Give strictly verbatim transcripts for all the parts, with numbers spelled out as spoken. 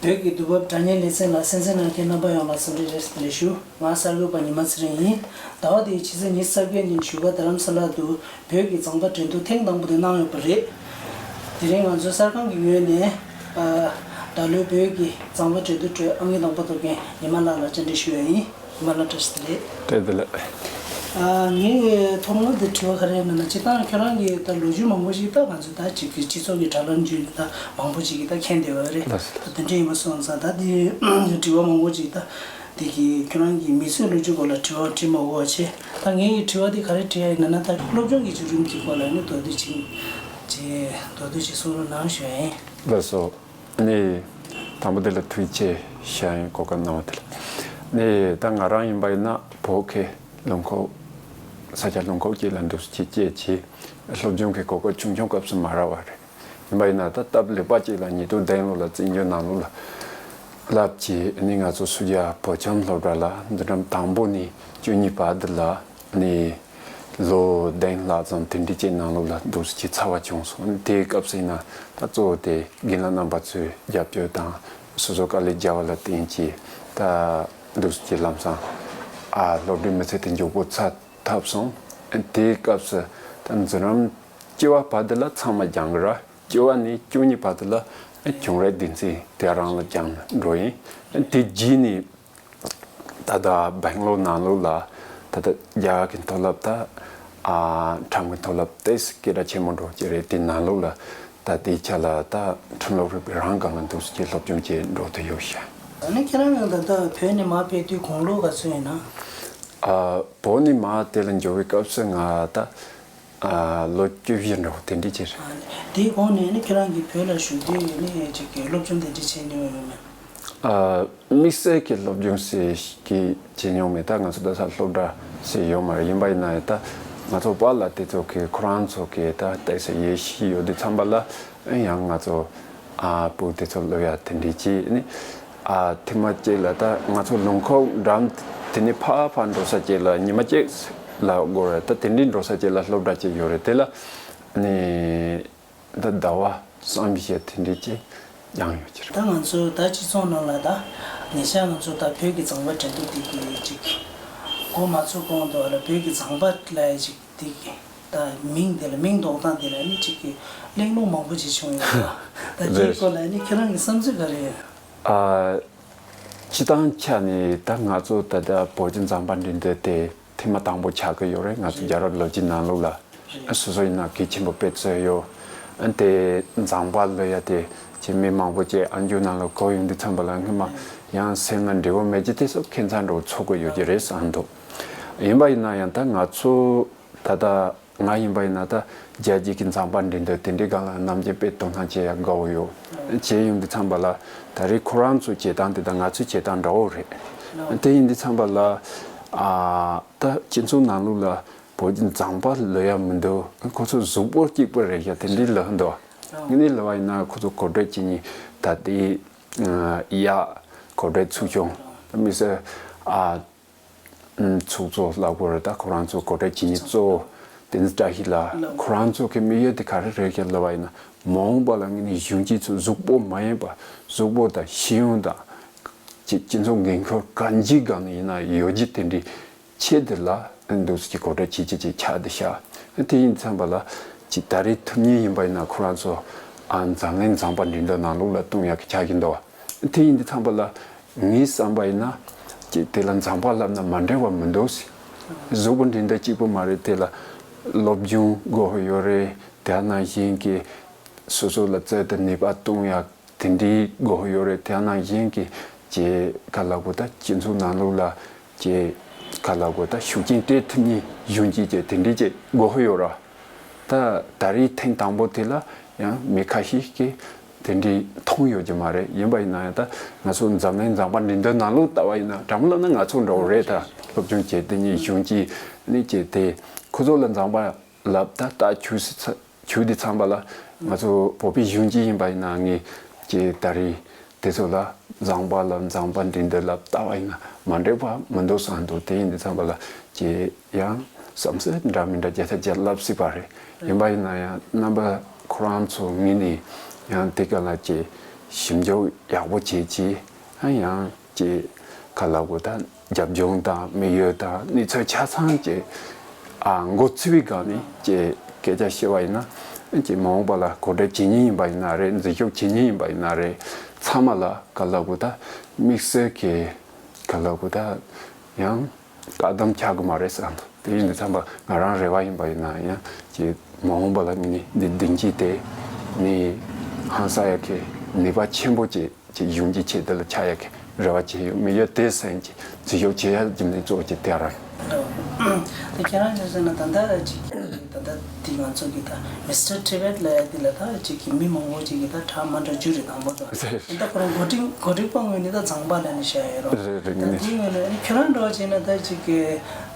བོད་ཀྱི་དུས་བབ་དྲ་བརྙན་ལེ་ཚན་ལ་གསན་གཟིགས་གནང་མཁན་རྣམ་པ་ཡོངས་ལ་འཚམས་འདྲི་བཀྲ་ཤིས་བདེ་ལེགས་ཞུ། ང་གསར་འགོད་པ་ཉི་མ་ཚེ་རིང་ཡིན། ཟླ་བ་འདིའི་ཕྱི་ཚེས་ཉི་ཤུ་རྩ་བརྒྱད་ཉིན་བཞུགས་སྒར་རྡ་རམ་ས་ལ་དུ་བོད་ཀྱི་རྩམ་པ་འགྲན་བསྡུར་ཐེངས་དང་པོ་དེ་གནང་ཡོད་པ་རེད། དེ་རིང་ང་ཚོའི་གསར་ཁང་གི་ངོས་ནས་ཨ་ད་ལོའི་བོད་ཀྱི་རྩམ་པ་འགྲན་བསྡུར་ཁྲོད་ཨང་ཀི་དང་པོ་ཐོབ་མཁན་ཉི་མ་ལགས་ལ་བཅར་འདྲི་ཞུ་ཡ་ཡིན། ཉི་མ་ལགས་བཀྲ་ཤིས་བདེ་ལེགས། བཀྲ་ཤིས་བདེ་ལེགས། ཨ་ངའི་ཐོག་མ་དེ་དྲི་བ་ག་རེ་ཡིན་ན། སྤྱིར་བཏང་ཁྱོད་རང་གིས་ད་ལོ་རྒྱུས་མང་པོ་ཞིག་ད་ང་ཚོ་ད་ཅིག་གི་སྤྱི་ཚོགས་ཀྱི་དྲ་ལམ་བརྒྱུད་ནས་ད་མང་པོ་ཞིག་གིས་ད་མཁྱེན་བསྡད་ཡོད་རེད། ལགས་སོ། ད་དེ་འདྲ་ཡིན་པ་སོང་ཙང་ད་དེ་དྲི་བ་མང་པོ་ཞིག་ད་དེ་གི་ཁྱོད་རང་གི་མི་ཚེའི་ལོ་རྒྱུས་སྐོར་ལ་དྲི་བ་དྲི་མ་དགོས་པ་བྱས། ད་ངའི་དྲི་བ་དེ་ག་རེ་དྲི་ཡ་ཡིན་ན་ན། ད་སློབ་སྦྱོང་གི་བརྒྱུད་རིམ་གྱི་སྐོར་ལ་ནི་མདོར་བསྡུས་ཅིག་ཅིག་མདོར་བསྡུས་ཅིག་གསུང་རོགས་གནང་ཞུ་ཡ་ཡིན། ལགས་སོ། ནི། དང་པོ་དེ་ལ་ཐུགས་རྗེ་ཆེ་ཞུ་ཡ་ཡིན། གོ་སྐབས་གནང་བ་དེ་ལ། ནི་ད་ང་རང་ཡིན་པ་ཡིན་ན་བོད་ཁའི་ལུང་ཁོག་ས་ཆ་ལུང་ཁོག་ཅིག་ལ་འདུག་སེ་སྐྱེས་བྱས། སློབ་སྦྱོང་གི་གོ་སྐབས་ཆུང་ཆུང་སྐབས་སུ་མ་རག་པ་རེད། ཡིན་པ་ཡིན་ན་ད་སྟབས་ལེགས་པ་ཅིག་ལ་ཉིས་སྟོང་བདུན་ལོ་ལ་བཙན་བྱོལ་ནང་ལོགས་ལ་བསླབ་བྱས། ནི་ང་ཚོ་སུ་ཇཱ་བོད་ཁྱིམ་སློབ་གྲྭ་ལ་འཛིན་རིམ་དང་པོ་ནས་བཅུ་གཉིས་བར་དུ་ལ་ནི་ལོ་བདུན་ལྷག་ཙམ་དེ་འདྲ་ཅིག་ནང་ལོགས་ལ་འདུག་སེ་བྱས་ཚར་བ་བྱུང་སོང་། དེའི་སྐབས་སུ་ཡིན་ན་ད་གཙོ་བོ་དེ་རྒན་ལགས་རྣམ་པ་ཚོའི་རྒྱབ་སྐྱོར་དང་སོ་སོ་དཀའ་ལས་རྒྱག་པ་ལ་བརྟེན་བྱས་ད་འདུག་སེ་བྱས་ལམ་སང་ཨ་སློབ་གྲྭའི་མི་ཚེ་དེ་མགྱོགས་པོ་ཚར་ཐུབ་སོང་། དེའི་སྐབས་སུ་ད་འཛིན་རིམ་བཅུ་པ་བར་དུ་ལ་ཚང་མ་སྦྱངས་གི་ར། བཅུ་པ་ནས་བཅུ་གཉིས་བར་དུ་ལ་ཨ་ཆུང་རབས་སྡེ་ཚན་དེ་རང་ལ་སྦྱངས་འགྲོ་ཡིན། དེ་རྗེས་ནས་ད་ལྟ་སྦེང་ལོར་ནང་ལོགས་ལ་ད་ལྟ་རྒྱ་གར་གྱི་མཐོ་སློབ་ད་ཨ་ཁྲོམ་གྱི་མཐོ་སློབ་ཏོག་ཙམ་སྐད་གྲགས་ཆེན་པོ་འགྲོ་གི་རེད། དེ་ནང་ལོགས་ལ་ད་དེའི་ཆ་ལ་ད་ཁྲིམས་ལུགས་རིག་པའི་རང་སྒང་ལ་འདུག་སེ་བྱས་སློབ་སྦྱོང་བྱས་འགྲོ་དུ་ཡོད་ཤག་ཨ་ནི་ཁྱེད་རང་ཡང་ད་ལྟ་བོད་ནས་མར་ཕེབས་དུས་དགུང་ལོ་ག་ཚོད་ཡིན་ན། ཨ་བོད་ནས་མར་དེ་ལ་འབྱོར་བའི་སྐབས་སུ་ང་ད་ཨ་ལོ་བཅུ་བཞི་འདྲ་བོ་དེ་འདྲ་ཅིག་རེད། ཨ་ནི་དེའི་གོང་ནས་ནི་ཁྱེད་རང་གིས་བོད་ལ་བཞུགས་དུས་ནི་ཅིག་གི་སློབ་སྦྱོང་དེ་འདྲ་བྱས་མྱོང་ཡོད་མེད། ཨ་དམིགས་བསལ་གྱི་སློབ་སྦྱོང་ཟེར་གྱི་བྱེད་མྱོང་མེད། ད་ང་ཚོ་ད་ས་སློབ་གྲྭ་ཟེར་ཡོད་མ་རེད། ཡིན་པ་ཡིན་ན་ཡང་ད་ང་ཚོ་པཱ་ལགས་དེ་ཚོ་གིས་ཁོ་རང་ཚོ་གིས་ད་ཏོག་ཙམ་ཡེ་ཤེས་ཡོད་དུས་ཙམ་པ་ལ་ཡང་ང་ཚོ་ཨ་བོད་དེ་ཚོ་སློབ་ཡ་དེ་འདྲ་བྱས་ནི། ཨ་ཐེངས་མ་གཅིག་ལ་ད་ང་ཚོ་ལུང་ཁོག་འགྲམ་དེ་ནས་ཕར་ཕར་འགྲོ་ས་གཅིག་ལ་ཉི་མ་གཅིག་ལ་འགོར་རེད། ད་དེ་འདྲའི་འགྲོ་ས་གཅིག་ལ་སློབ་གྲྭ་གཅིག་ཡོད་རེད། དེ་ལ་ནི། ད་ཟླ་བ་གསུམ་བཞི་དེ་འདྲའི་ཅིག་སྦྱངས་ཡོད་ཀྱི་རེད། ད་ང་ཚོ་ད་སྤྱི་ཚོགས་ནང་ལ་ད་ཉེ་ཆར་ང་ཚོ་ད་བོད་ཀྱི་རྩམ་པ་འགྲན་བསྡུར་དེ་གི་ཅིག་འགོ་མ་ཚུགས་གོང་དུ་ལ་བོད་ཀྱི་རྩམ་པ་ལ་ཅིག་དེ་གི་ད་མིང་དེ་ལ་མིང་འདོགས་སྟངས་དེ་ལ་ནི་ཅིག་གི་གླེང་སློང་མང་པོ་ཅིག་བྱུང་ཡོད་རེད། ད་དེའི་སྐོར་ལ་ནི་ཁྱེད་རང་གི་བསམ་ཚུལ་ག་རེ་ཡོད། ཨ། སྤྱིར་བཏང་ཆ་ནས་ད་ང་ཚོ་ད་ལྟ་བོད་ཀྱི་རྩམ་པ་འགྲན་བསྡུར་དེ་ཐེངས་མ་དང་པོ་ཆགས་ཀྱི་ཡོད་རེད། ང་ཚོ་རྒྱལ་རབས་ལོ་རྒྱུས་ནང་ལོགས་ལ། རེད། སོ་སོ་ཡིན་ན་གལ་ཆེན་པོ་དཔེ་བརྩི་ཡོད། ཨ་དེ་རྩམ་པ་ལོ་ཡ་དེ་ཅིག་མི་མང་པོ་ཅིག་ཨ་མཆོག་ནང་ལ་གོ་ཡོང་དུས་ཙམ་པ་ལ་སྔོན་མ་ཡང་སེམས་ལ་འབྲས་བུ་མེད་ཀྱི་དེ་ཚོ་ཁྱད་མཚར་འདྲ་བོ་ཚོར་གི་ཡོད་ཀྱི་རེད་བསམ་འདུག་ཡིན་པ་ཡིན་ན་ཡང་ད་ང་ཚོ་ད་ལྟ་ང་ཡིན་པ་ཡིན་ན་ད་རྒྱལ་སྤྱིའི་རྩམ་པ་འགྲན་བསྡུར་དེ་འདྲའི་སྒང་ལ་ནམ་རྒྱུན་དཔེ་དོ་སྣང་བྱེད་ཡ་དགའ་བོ་ཡོད། བྱས་ཡོང་དུས་ཙམ་པ་ལ་ད་རེས་ཁོ་རང་ཚོའི་བྱེད་སྟངས་དེ་དང་ང་ཚོའི་བྱེད་སྟངས་འདྲ་བོ་རེད། དེ་ཡིན་དུས་ཙམ་པ་ལ་ཨ། ད་སྤྱི་ཚོགས་ནང་ལོགས་ལ་བོད་ཀྱི་རྩམ་པ་ལོ་ཡ་མི་འདུག་ཁོ་ཚོ་གཟུགས་པོ་གཅིག་པ་རེད་ཤག་དེ་འདྲའི་ལབ་འདུག་ངས་ནི་ལབ་པ་ཡིན་ན་ཁོ་ཚོ་གོ་སྒྲིག་བྱེད་མཁན་ད་ལྟའི་ཡ་གོ་སྒྲིག་ཚོགས་ཆུང་དམིགས་བསལ་ཨ་ཚོགས་གཙོ་ལབ་དགོས་རེད། ད་ཁོ་རང་ཚོ་གོ་སྒྲིག་བྱེད་མཁན་གཙོ་བོ་བསྟན་འཛིན་བཀྲ་ཤིས་ལགས། ཁོ་རང་ཚོ་གི་དམིགས་ཡུལ་དེ་ག་རེ་རེད་ཤག་ལབ་པ་ཡིན་ན་མ་འོངས་པ་ལ་ངས་ནི་གཞོན་སྐྱེས་ཚོ་གཟུགས་པོ་མ་ཡིན་པ་གཟུགས་པོ་དང་ཤེས་ཡོན་དང་སྤྱི་སྤྱི་ཚོགས་འགན་ཁུར་གང་ཅིའི་སྒང་ནས་ཡིན་ན་ཡོད་རྒྱུ་དེ་འདྲའི་ཆེད་དུ་ལ་འདུག་སེ་གོ་སྒྲིག་བྱེད་ཀྱི་ཅིག་ཆགས་བསྡད་ཤག་དེ་ཡིན་ཙམ་པ་ལ་ཅིག་ད་རེས་ཐུབ་ཉེ་ཡིན་པ་ཡིན་ན་ཁོ་རང་ཚོ་ཨ་འཛམ་གླིང་རྩམ་པ་འགྲན་བསྡུར་ནང་ལོགས་ལ་གཏོང་ཡག་གི་ཆགས་ཀྱི་འདུག་དེ་ཡིན་དུས་ཙམ་པ་ལ་ངའི་བསམ་པ་ཡིན་ན་ཅིག་དེ་ལ་རྩམ་པ་ལབ་ན་མ་འགྲིག་པ་མི་འདུག་ཟེར། གཟུགས་པོ་འགྲན་བསྡུར་གཅིག་པུ་མ་རེད། དེ་ལ་སློབ་སྦྱོང་དགོས་ཡོད་རེད། དེ་ནང་བཞིན་གྱི་སོ་སོ་ལ་རྩལ་དང་ནུས་པ་གཏོང་ཡག་དེ་འདྲའི་དགོས་ཡོད་རེད། དེ་ནང་བཞིན་གྱི་ཅེས་ག་ལབ་དགོས། ད་སྤྱི་ཚོགས་ནང་ལོགས་ལ་ཅེས་ག་ལབ་དགོས། ད་ཤུགས་རྐྱེན་སྤྲད་ཐུབ་མཁན་གཞོན་སྐྱེས་ཅེས་དེ་འདྲའི་ཅེས་དགོས་ཡོད་ར། ད་ད་རེས་ཐེངས་དང་པོ་དེ་ལ་ཡང་མི་ཁ་ཤས་ཀྱིས་དེ་འདྲའི་མཐོང་ཡོད་ཀྱི་མ་རེད། ཡིན་པ་ཡིན་ན་ཡང་ད་ང་ཚོ་འཛམ་གླིང་རྩམ་པ་འགྲན་བསྡུར་ནང་ལོགས་ལྟ་བ་ཡིན་ན་དྲང་མོ་ལབ་ན་ང་ཚོ་འདྲ་བོ་རེད། ད་སློབ་སྦྱོང་བྱེད་དེ་ཉིད་གཞོན་སྐྱེས་ནི་ཅེས་དེ་ཁོ་ཚོ་ལ་རྩམ་པ་ལབ་ད་ལྟ་ཆུ་སི་ཚ། ཆུ་དེ་ཚང་པ་ལ་ང་ཚོ་བོད་པའི་གཞོན་སྐྱེས་ཡིན་པ་ཡིན་ན་ངས་ཀྱི་ད་རེས་དེ་ཚོ་ལ་རྩམ་པ་ལ་རྩམ་པ་འགྲན་བསྡུར་ལ་ལྟ་བ་ཡིན་ན་མ་འགྲིག་པ་མི་འདུག་བསམ་འདུག་དེ་ཡིན་དུས་ཚང་པ་ལ་ཀྱི་ཡང་བསམ་ཚུལ་འདྲ་མི་འདྲ་བརྒྱ་ཆ་བརྒྱ་ལབ་སྲིད་པ་རེད། ཡིན་པ་ཡིན་ན་ཡང་རྣམ་པ་ཁོ་རང་ཚོ་ངོས་ནས་ཡང་དེ་ག་ལ་ཀྱི་ ཞིབ་འཇུག་ཡག་པོ་བྱེད་ཅིག་ཡང་ཅིག་ག་ལབ་དགོས་ད། རྒྱབ་ལྗོངས་དང་དམིགས་ཡུལ་དང་གནས་ཚུལ་ཆ་ཚང་ཅིག་ཨ་མགོ་ཚོས་པའི་སྒང་ནས་ཅིག་སྐད་ཆ་བཤད་པ་ཡིན་ན། ཅིག་མ་འོངས་པ་ལ་གོ་སྒྲིག་བྱེད་མཁན་ཡིན་པ་ཡིན་ན་རེད། འཛུལ་ཞུགས་བྱེད་མཁན་ཡིན་པ་ཡིན་ན་རེད། ཚང་མ་ལ་ག་ལབ་དགོས་ད། དམིགས་བསལ་གྱི་ག་ལབ་དགོས་ད། ཡང་བཀག་སྡོམ་ཆགས་ཀྱི་མ་རེད་བསམ་འདུག་དེ་ཡིན་དུས་ཙམ་པ་ང་རང་རེ་བ་ཡིན་པ་ཡིན་ན་ཡང་ཅིག་མ་འོངས་པ་ལ་ངས་ནི་འདི་སྡིངས་ཆ་དེ་ནི་ཧང་སང་ཡག་གི་ནུས་པ་ཆེན་པོ་ཅིག་ཅིག་ཡོང་གི་ཆེད་དེ་ལ་ཆགས་ཡག་གི་རེ་བ་བྱེད་ཡོད། དམིགས་ཡུལ་དེ་ཟིན་ཅིག་འཛུལ་ཞུགས་བྱེད་ཡག་རྒྱུ་མཚན་གཙོ་བོ་ཅིག་དེ་རང་ཡིན། ད་ཁྱེད་རང་ཚོས་ཟེར་ན་ད་ལྟ་ཅིག་ད་ལྟ་འདི་ང་ཚོ་གི་ད་མི་སི་ཊར་ཊི་བེཊ་ལབ་ཡ་འདི་ལ་ད་ཅིག་གི་མི་མང་པོ་ཅིག་གི་ད་གྲགས་མ་འདྲ་རྒྱུ་རེད། དང་པོ་ད་རེད། ད་ཁོ་རང་འགོ་ཁྲིད་འགོ་ཁྲིད་པ་ངོས་ནས་ད་མཛངས་པ་ལབ་ནས་བཤད་ཡོད་རོགས། རེད་རེད། ད་ངས་འདི་ངོས་ནས་ཨ་ནི་ཁྱོད་རང་འདྲ་བ་བྱས་ན་ད་ཅིག་གི་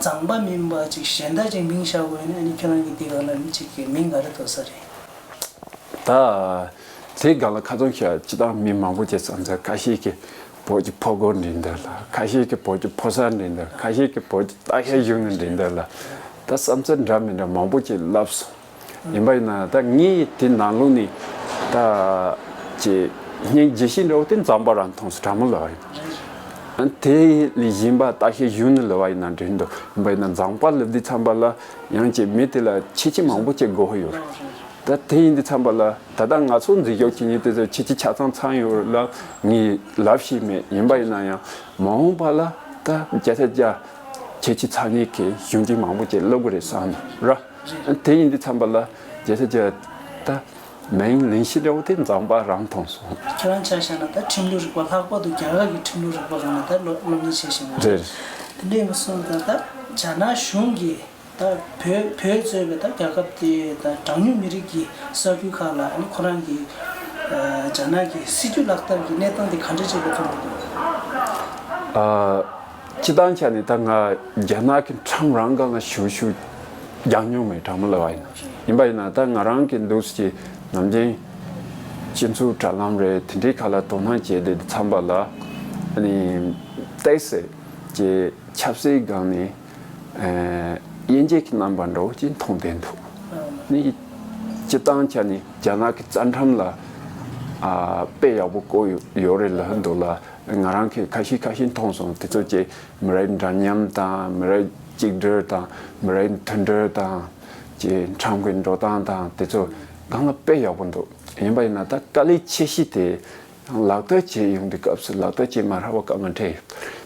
མཛངས་པ་མིན་པ་ཅིག་གཞན་དག་ཅིག་མིང་བཞག་དགོས་ན་ཨ་ནི་ཁྱོད་རང་གི་འདི་ག་ལ་ཅིག་གི་མིང་ག་རེ་ཐོབ་ས་རེད། ད་དེ་སྒང་ལ་ཁ་ཚོན་བཤད་སྤྱི་བཏང་མི་མང་པོ་ཅིག་བསམ་ཚུལ། ཁ་ཤས་ཀྱིས་བོད་ཀྱི་ཕོ་རྒོད་འདྲ་འདུག་ལ། ཁ་ཤས་ཀྱིས་བོད་ཀྱི་ཕོ་གསར་འདྲ་འདུག་ཁ་ཤས་ཀྱིས་བོད་ཀྱི་ལྟ་བཤལ་གཞོན་ནུ་འདྲ་འདུག་ལ། ད་བསམ་ཚུལ་འདྲ་མི་འདྲ་མང་པོ་ཅིག་ལབ་སོང་། ཡིན་པ་ཡིན་ན་ད་ངས་དེ་ནང་ལོགས་ནས་ད་ཅིག་སྙིང་རྗེ་ཤོས་འདྲ་བོ་དེ་མཛངས་པ་རང་མཐོང་སོང་། དྲང་མོ་ལབ་ཡིན། ཨ་དེ་ལས་གཞན་པ་ལྟ་བཤལ་གཞོན་ནུ་ལབ་པ་ཡིན་ན་འགྲིག་འདུག་ཡིན་པ་ཡིན་ན་མཛངས་པ་ལབ་དུས་ཙམ་པ་ལ་ཡང་ཅིག་མི་དེ་ལ་ཁྱད་ཆོས་མང་པོ་ཅིག་དགོས་ཡོད་རེད། ད་དེ་ཡིན་དུས་ཙམ་པ་ལ་ད་ལྟ་ང་ཚོ་འཛུལ་ཞུགས་བྱེད་མཁན་དེ་ཚོ་ཁྱད་ཆོས་ཆ་ཚང་ཚང་ཡོད་ལ་ངས་ལབ་ཤེས་མེད། ཡིན་པ་ཡིན་ན་ཡང་མ་འོངས་པ་ལ་ད་བརྒྱ་ཆ་བརྒྱ་ཁྱད་ཆོས་ཚང་མཁན་གྱི་གཞོན་སྐྱེས་མང་པོ་ཅིག་སླེབས་ཀྱི་རེད་བསམ་ར། དེ་ཡིན་དུས་ཙམ་པ་ལ་བརྒྱ་ཆ་བརྒྱ་ད་མིང་ལེན་ཤེས་འདྲ་བོ་དེ་མཛངས་པ་རང་མཐོང་སོང་། ཁྱེད་རང་ཆ་བཞག་ན་ད་ཁྲིམས་ལུགས་རིག་པ། ལྷག་པར་དུ་རྒྱ་གར་གྱི་ཁྲིམས་ལུགས་རིག་པ་སྒང་ལ་ད་སློབ་སློབ་གཉེར་བྱེད་བཞིན་ཡོད་རེད། རེད། དེ་འདྲ་ཡིན་པ་སོང་ཙང་ད་རྒྱ་ནག་གཞུང་གིས་ད་བོད་བོད་གཙོས་པའི་ད་རྒྱལ་ཁབ་དེ་ད་གྲངས་ཉུང་མི་རིགས་ཀྱི་ས་ཁུལ་ཁག་ལ་ཨ་ནི་ཁོ་རང་གི་ཨ་རྒྱ་ནག་གི་སྲིད་ཇུས་ལག་བསྟར་གྱི་གནས་སྟངས་དེ་ག་འདྲ་ཅིག་ལ་མཐོང་གི་འདུག་ཨ། སྤྱི་བཏང་ཆ་ནས་ད་ང་རྒྱ་ནག་གི་ཁྲིམས་རང་སྒང་ལ་ཞུ་ཞུ་རྒྱག་མྱོང་མེད། དྲང་མོ་ལབ་པ་ཡིན་ན། ཡིན་པ་ཡིན་ན་ད་ང་རང་གི་འདུག་སེ་ནམ་རྒྱུན་སྤྱི་ཚོགས་དྲ་ལམ་རེད་དེ་འདྲའི་ཁ་ལ་དོ་སྣང་བྱས་ཏེ་འདི་ཚང་པ་ལ་ཨ་ནི་ཏོག་ཙམ་གྱི་ཆབ་སྲིད་སྒང་ནས་ཨ་དབྱེ་འབྱེད་ཀྱི་རྣམ་པ་འདྲ་བོ་ཅིག་མཐོང་བསྡད་འདུག་ནི་སྤྱི་བཏང་ཆ་ནས་རྒྱ་ནག་གི་རྩ་ཁྲིམས་ལ་ཨ་དཔེ་ཡག་པོ་བཀོད་ཡོད་རེད་ལབ་འདུག་ལ། ང་རང་གིས་ཁ་ཤས་ཁ་ཤས་མཐོང་སོང་། དེ་ཚོ་ཅིག་མི་རིགས་འདྲ་མཉམ་དང་མི་རིགས་གཅིག་སྒྲིལ་དང་མི་རིགས་མཐུན་སྒྲིལ་དང་ཅིག་ཁྲིམས་ཀྱི་འགྲོ་སྟངས་དང་དེ་ཚོ་སྒང་ལ་དཔེ་ཡག་པོ་འདུག་ཡིན་པ་ཡིན་ན་ད་དཀའ་ལས་ཆེ་ཤོས་དེ་ལག་བསྟར་བྱེད་ཡོང་དུས་སྐབས་སུ་ལག་བསྟར་བྱེད་མ་ཧྲ་བ་དཀའ་ངལ་འཕྲད་ཡོད།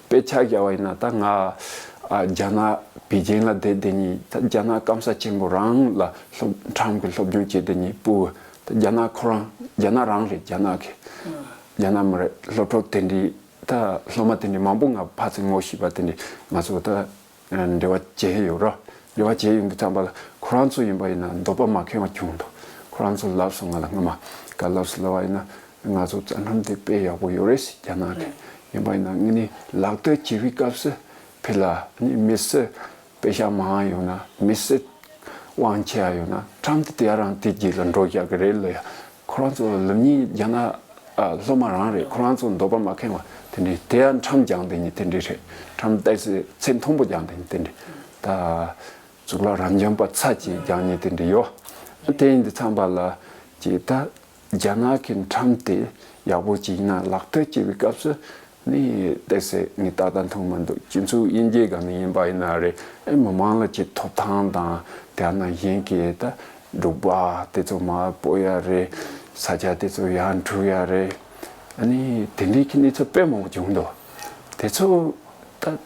དཔེ་ཆ་བཞག་པ་ཡིན་ན་ད་ང་ཨ་རྒྱ་ནག་པེ་ཅིང་ལ་བསྡད་བསྡད་མཁན་ད་རྒྱ་ནག་སྐམ་ས་ཆེན་པོ་རང་ལ་སློབ་ཁྲིམས་ཀྱི་སློབ་སྦྱོང་བྱེད་བསྡད་མཁན་སྤུ་གུ་ད་རྒྱ་ནག་ཁོ་རང་རྒྱ་ནག་རང་རེད། རྒྱ་ནག་གི་རྒྱ་ནག་མི་རིགས་སློབ་ཕྲུག་དེ་འདྲའི་ད་སློབ་མ་དེ་འདྲའི་མང་པོ་ང་ཕར་ཚུར་ངོ་ཤེས་པ་དེ་འདྲའི་ང་ཚོ་ད་འབྲེལ་བ་བྱས་ཡོད་ར། འབྲེལ་བ་བྱས་ཡོང་དུས་ཙམ་པ་ལ་ཁོ་རང་ཚོ་ཡིན་པ་ཡིན་ན་འདོད་པ་མ་ཁེངས་པ་བྱུང་འདུག་ཁོ་རང་ཚོ་ལབ་སོང་ང་ལ་སྔ་མ་ག་ལབ་སོང་ལབ་པ་ཡིན་ན་ང་ཚོ་རྩ་ཁྲིམས་དེ་དཔེ་ཡག་པོ་ཡོད་རེད་ཟེར། རྒྱ་ནག་གི་ཡིན་པ་ཡིན་ན་ངས་ནི་ལག་བསྟར་བྱེད་པའི་སྐབས་སུ་ཕི་ལ་ནི་མི་སེར་དཔེ་ཤག་མང་ཡོད་ན་མི་སེར་དབང་ཆེ་ཡོད་ན་ཁྲིམས་དེ་དེ་རང་དེ་རྗེས་ལ་འགྲོ་རྒྱག་གི་རེད་ལ། ཡ་ཁོ་རང་ཚོ་ལམ་གཉིས་རྒྱ་ནག་ཨ་སློབ་མ་རང་རེད། ཁོ་རང་ཚོ་འདོད་པ་མ་ཁེངས་པ་དེ་འདྲའི་དེ་ཡང་ཁྲིམས་སྦྱང་དེ་ཉིད་དེ་འདྲའི་རེད། ཁྲིམས་ཏོག་ཙམ་ཚད་མཐོན་པོ་སྦྱང་དེ་ཉིད་དེ་འདྲའི་ད་གཙུག་ལག་རབ་འབྱམས་པ་ཚ་གཅིག་སྦྱང་ཉིད་དེ་འདྲའི་ཡོད། དེ་ཡིན་དུས་ཙམ་པ་ལ་ཅིག་ད་རྒྱ་ནག་གི་ཁྲིམས་དེ་ཡག་པོ་ཅིག་ཡིན་ན་ལག་བསྟར་བྱེད་པའི་སྐབས་སུ་ནི་ཏོག་ཙམ་ངས་ཏག་ཏག་མཐོང་མི་འདུག་སྤྱི་ཚོགས་དབྱེ་འབྱེད་སྒང་ནས་ཡིན་པ་ཡིན་ན་རེད། ཨེ་མི་མང་ལ་ཅིག་ཐོབ་ཐང་དང་དེ་ནང་བཞིན་གྱི་ད་འབྲོག་པ་དེ་ཚོ་མར་སྤོ་ཡ་རེད། ས་ཆ་དེ་ཚོ་ཡར་འཁྲུག་ཡ་རེད། ཨ་ནི་དེ་འདྲའི་གི་གནས་ཚུལ་དཔེ་མང་པོ་བྱུང་འདུག་དེ་ཚོ་ད་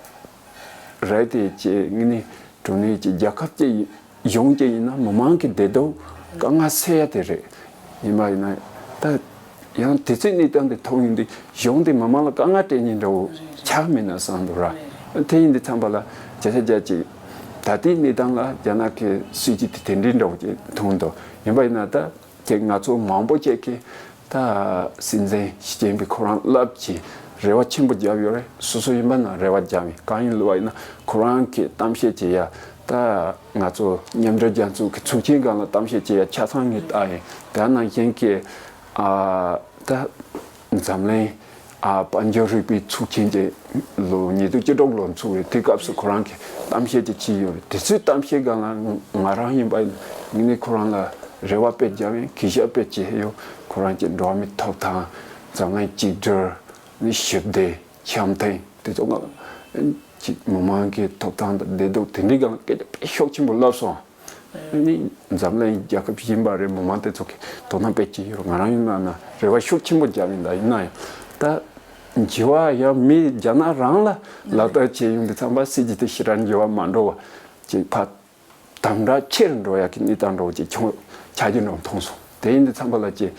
རེད་དེ་ཅེས་ངས་ནི་གྲོང་ནས་ཅིག་རྒྱལ་ཁབ་ཅིག་གཞུང་ཅིག་ཡིན་ན་མི་མང་གི་བདེ་སྡུག་དཀའ་ངལ་སེལ་ཡ་དེ་རེད། ཡིན་པ་ཡིན་ན་ད་ཡང་དེ་ཚོའི་གནས་སྟངས་དེ་མཐོང་ཡོང་དུས་གཞུང་དེ་མི་མང་ལ་དཀའ་ངལ་སྤྲད་མཁན་འདྲ་བོ་ཆགས་མེད་ན་བསམ་འདུག་ར། དེ་ཡིན་དུས་ཙམ་པ་ལ་བརྒྱ་ཆ་བརྒྱ་ཅིག་ད་ལྟའི་གནས་སྟངས་ལ་རྒྱ་ནག་གི་སྲིད་ཇུས་དེ་དེ་འདྲའི་འདྲ་བོ་ཅིག་མཐོང་འདུག་ཡིན་པ་ཡིན་ན་ད། དེ་ང་ཚོ་མང་པོ་ཅིག་གིས་ད་སྲིད་འཛིན་ཞི་ཅིན་ཕིང་ཁོ་རང་རླབས་ཆེ་རེ་བ་ཆེན་པོ་བརྒྱབ་ཡོད་རེད། སོ་སོ་ཡིན་པ་ན་རེ་བ་བརྒྱབ་ཡིན། གང་ཡིན་ལབ་པ་ཡིན་ན་ཁོ་རང་གིས་གཏམ་བཤད་བྱེད་ཡ་ད་ང་ཚོ་མཉམ་འབྲེལ་རྒྱལ་ཚོགས་ཀྱི་ཚོགས་ཆེན་སྒང་ལ་གཏམ་བཤད་བྱེད་ཡ་ཆ་ཚང་ངས་བལྟས་ཡིན། དེ་ནང་བཞིན་གྱི་ཨ་ད་འཛམ་གླིང་ཨ་དཔལ་འབྱོར་རིག་པའི་ཚོགས་ཆེན་གྱི་ལོ་ཉིས་སྟོང་བཅུ་དྲུག་ལོ་འཚོགས་རེད། དེ་སྐབས་སུ་ཁོ་རང་གིས་གཏམ་བཤད་ཅིག་བྱས་ཡོད་རེད། དེ་ཚོའི་གཏམ་བཤད་སྒང་ལ་ང་རང་ཡིན་པ་ཡིན་ངས་ནི་ཁོ་རང་ལ་རེ་བ་དཔེ་བརྒྱབ་ཡིན། གུས་ཞབས་དཔེ་བྱས་ཡོད། ཁོ་རང་གི་འགྲོ་བ་མིའི་ཐོབ་ཐང་ འཛམ་གླིང་གཅིག་སྒྲིལ་ནི་ཞི་བདེ་འཆམ་མཐུན་དེ་ཚོ་ང་ཅིག་མི་མང་གི་ཐོབ་ཐང་དང་བདེ་སྡུག་དེ་འདྲའི་སྒང་སྐད་ཆ་དཔེ་ཤུགས་ཆེན་པོ་ལབ་སོང་། ཨ་ནི་འཛམ་གླིང་རྒྱལ་ཁབ་གཞན་པ་རེད། མི་མང་དེ་ཚོ་གི་དོ་སྣང་དཔེ་ཅིག་ཡོད་རེད། ང་རང་ཡིན་ན་ན་རེ་བ་ཤུགས་ཆེན་པོ་བརྒྱབ་ཡིན་ད། ཡིན་ན་ཡང་ད་འགྱུར་བ་ཡང་མི་རྒྱ་ནག་རང་ལ་ལག་བསྟར་བྱས་ཡོང་དུས་ཙམ་པ་སྲིད་ཇུས་དེ་ཞེ་དྲག་འགྱུར་བ་མ་འགྲོ་བ་ཅིག་ཕར་དམ་དྲག་ཆེར་འགྲོ་ཡག་གི་གནས་སྟངས་འདྲ་བོ་ཅིག་བྱུང་ཆགས་ཀྱི་འདྲ་བོ་མཐོང་སོང་། དེ་ཡིན་དུས་ཙམ་པ་ལ་ཅིག་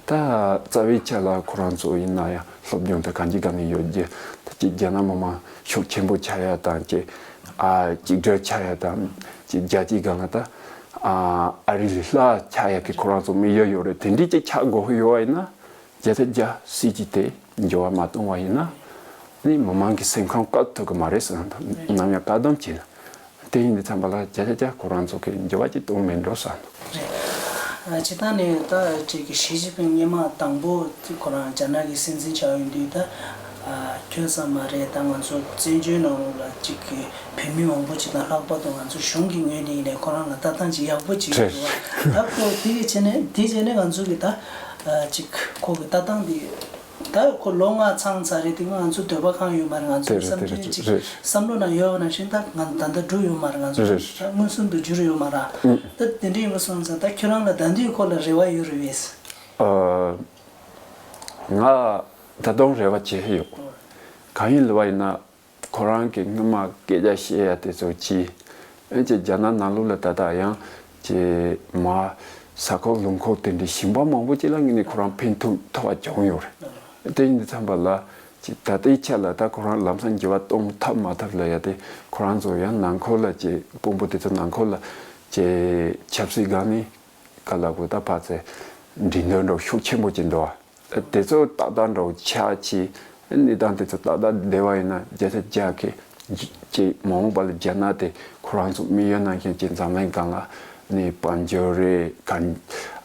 ད་རྩ་བའི་ཆ་ལ་ཁོ་རང་ཚོ་ཡིན་ན་ཡང་སློབ་སྦྱོང་དང་གང་ཅི་གང་ནས་ཡོད་རྒྱུ་ད་ཅིག་རྒྱ་ནག་མི་མང་ཤུགས་ཆེན་པོ་ཆགས་ཡ་དང་ཅིག་ཨ་གཅིག་སྒྲིལ་ཆགས་ཡ་དང་ཅིག་རྒྱལ་སྤྱིའི་སྒང་ལ་ད་ཨ་ཨ་རི་ལས་ལྷག་ཆགས་ཡ་གི་ཁོ་རང་ཚོ་དམིགས་ཡུལ་ཡོད་རེད། དེ་འདྲའི་ཅིག་ཆགས་དགོས་ཡོད་བ་ཡིན་ན། བརྒྱ་ཆ་བརྒྱ་སྲིད་ཇུས་དེ་འགྱུར་བ་མ་གཏོང་བ་ཡིན་ན། ནི་མི་མང་གི་སེམས་ཁམས་བཀག་ཐུབ་ཀྱི་མ་རེད་བསམ་འདུག་ནམ་ཡང་བཀག་སྡོམ་བྱས་ན། དེ་ཡིན་དུས་ཙམ་པ་ལ་བརྒྱ་ཆ་བརྒྱ་ཁོ་རང་ཚོ་གི་འགྱུར་བ་ཅིག་གཏོང་མེད་འགྲོ་བསམ་འདུག་རེད། ཨ་སྤྱིར་བཏང་ནས་ད་ཅིག་གི་ཞི་ཅིན་ཕིང་སྔོན་མ་དང་པོ་ཁོ་རང་རྒྱ་ནག་གི་སྲིད་འཛིན་ཆགས་ཡོང་དུས་ད་ཨ་ཁྱོད་ཙམ་མ་རེད། ད་ང་ཚོ་བཙན་བྱོལ་ནང་ལོགས་ལ་ཅིག་གི་བོད་མི་མང་པོ་ཅིག་དང་ལྷག་པར་དུ་ང་ཚོ་གཞུང་གི་ངོས་ནས་ཡིན་ནའི་ཁོ་རང་ལ་ལྟ་སྟངས་ཅིག་ཡག་པོ་ཅིག་རེད། འདུག་བ། ད་ཁོ་དེ་གི་བྱས་ནས་དེ་བྱས་ནས་ང་ཚོ་གི་ད་ཨ་ཅིག་ཁོ་གི་ལྟ་སྟངས་དེ། ད་ཁོ་ལོ་ལྔ་ཚང་ཚར་རེད། དེ་སྔ་ང་ཚོ་འདོད་པ་ཁེངས་ཡོད་མ་རེད། ང་ཚོ་དེ་རེད། བསམ་དེ་ཚུལ་རེད། ཅིག་རེད། བསམ་བློ་ནང་ཡོད་པ་ནང་བཞིན་ད་ང་ད་ལྟ་འགྲུབ་ཡོད་མ་རེད། ང་ཚོ་རེད། ད་མངོན་སུམ་དུ་འགྱུར་ཡོད་མ་རེད། ཨུ། ད་དེ་འདྲ་ཡིན་པ་སོང་ཙང་ད་ཁྱོད་རང་ལ་ད་དུང་ཁོ་ལ་རེ་བ་ཡོད་རེད་པས། ཨ། ང་ད་དུང་རེ་བ་བྱེད་ཡོད། གང་ཡིན་ལབ་པ་ཡིན་ན། ཁོ་རང་གིས་སྔོན་མ་སྐད་ཆ་བཤད་ཡ་དེ་ཚོ་གྱིས། ཨེ་ཅེ་རྒྱ་ནག་ནང་ལོགས་ལ་ད་ལྟ་ཡང་ཅེ་མ་ས་ཁོག་ལུང་ཁོག་དེ་འདྲའི་ཞིང་པ་མང་པོ་ཅིག་ལ་ངས་ནས་ཁོ་རང་ཕན་ཐོགས་ཐོགས་པ་བྱུང་ཡོད་རེད། དེ་ཡིན་དུས་ཙམ་པ་ལ་ཅེ་ད་ལྟའི་ཆ་ལ་ད་ཁོ་རང་ལམ་སང་འགྱུར་བ་གཏོང་ཐབས་མ་ཐབས་ལ་ཡ་དེ་ཁོ་རང་ཚོ་ཡང་ནང་ཁུལ་ལ་ཅེ་དཔོན་པོ་དེ་ཚོ་ནང་ཁུལ་ལ་ཅེ་ཆབ་སྲིད་སྒང་ནས་ག་ལ་གོ་ད་ཕ་ཚེ་འགྲིག་འདོད་འགྲོ་ཤུགས་ཆེན་པོ་ཅིག་འདུག་ཨ། དེ་ཚོ་ཏག་ཏག་འདྲ་བོ་ཆགས་ཀྱི། གནས་སྟངས་དེ་ཚོ་ཏག་ཏག་བསྡད་པ་ཡིན་ན་བརྒྱ་ཆ་བརྒྱ་གི་ཅིག་མ་འོངས་པ་ལ་རྒྱ་ནག་དེ་ཁོ་རང་ཚོ་དམིགས་ཡུལ་ནང་བཞིན་གྱི་འཛམ་གླིང་སྒང་ལ་ནི་དཔལ་འབྱོར་རེད། གང་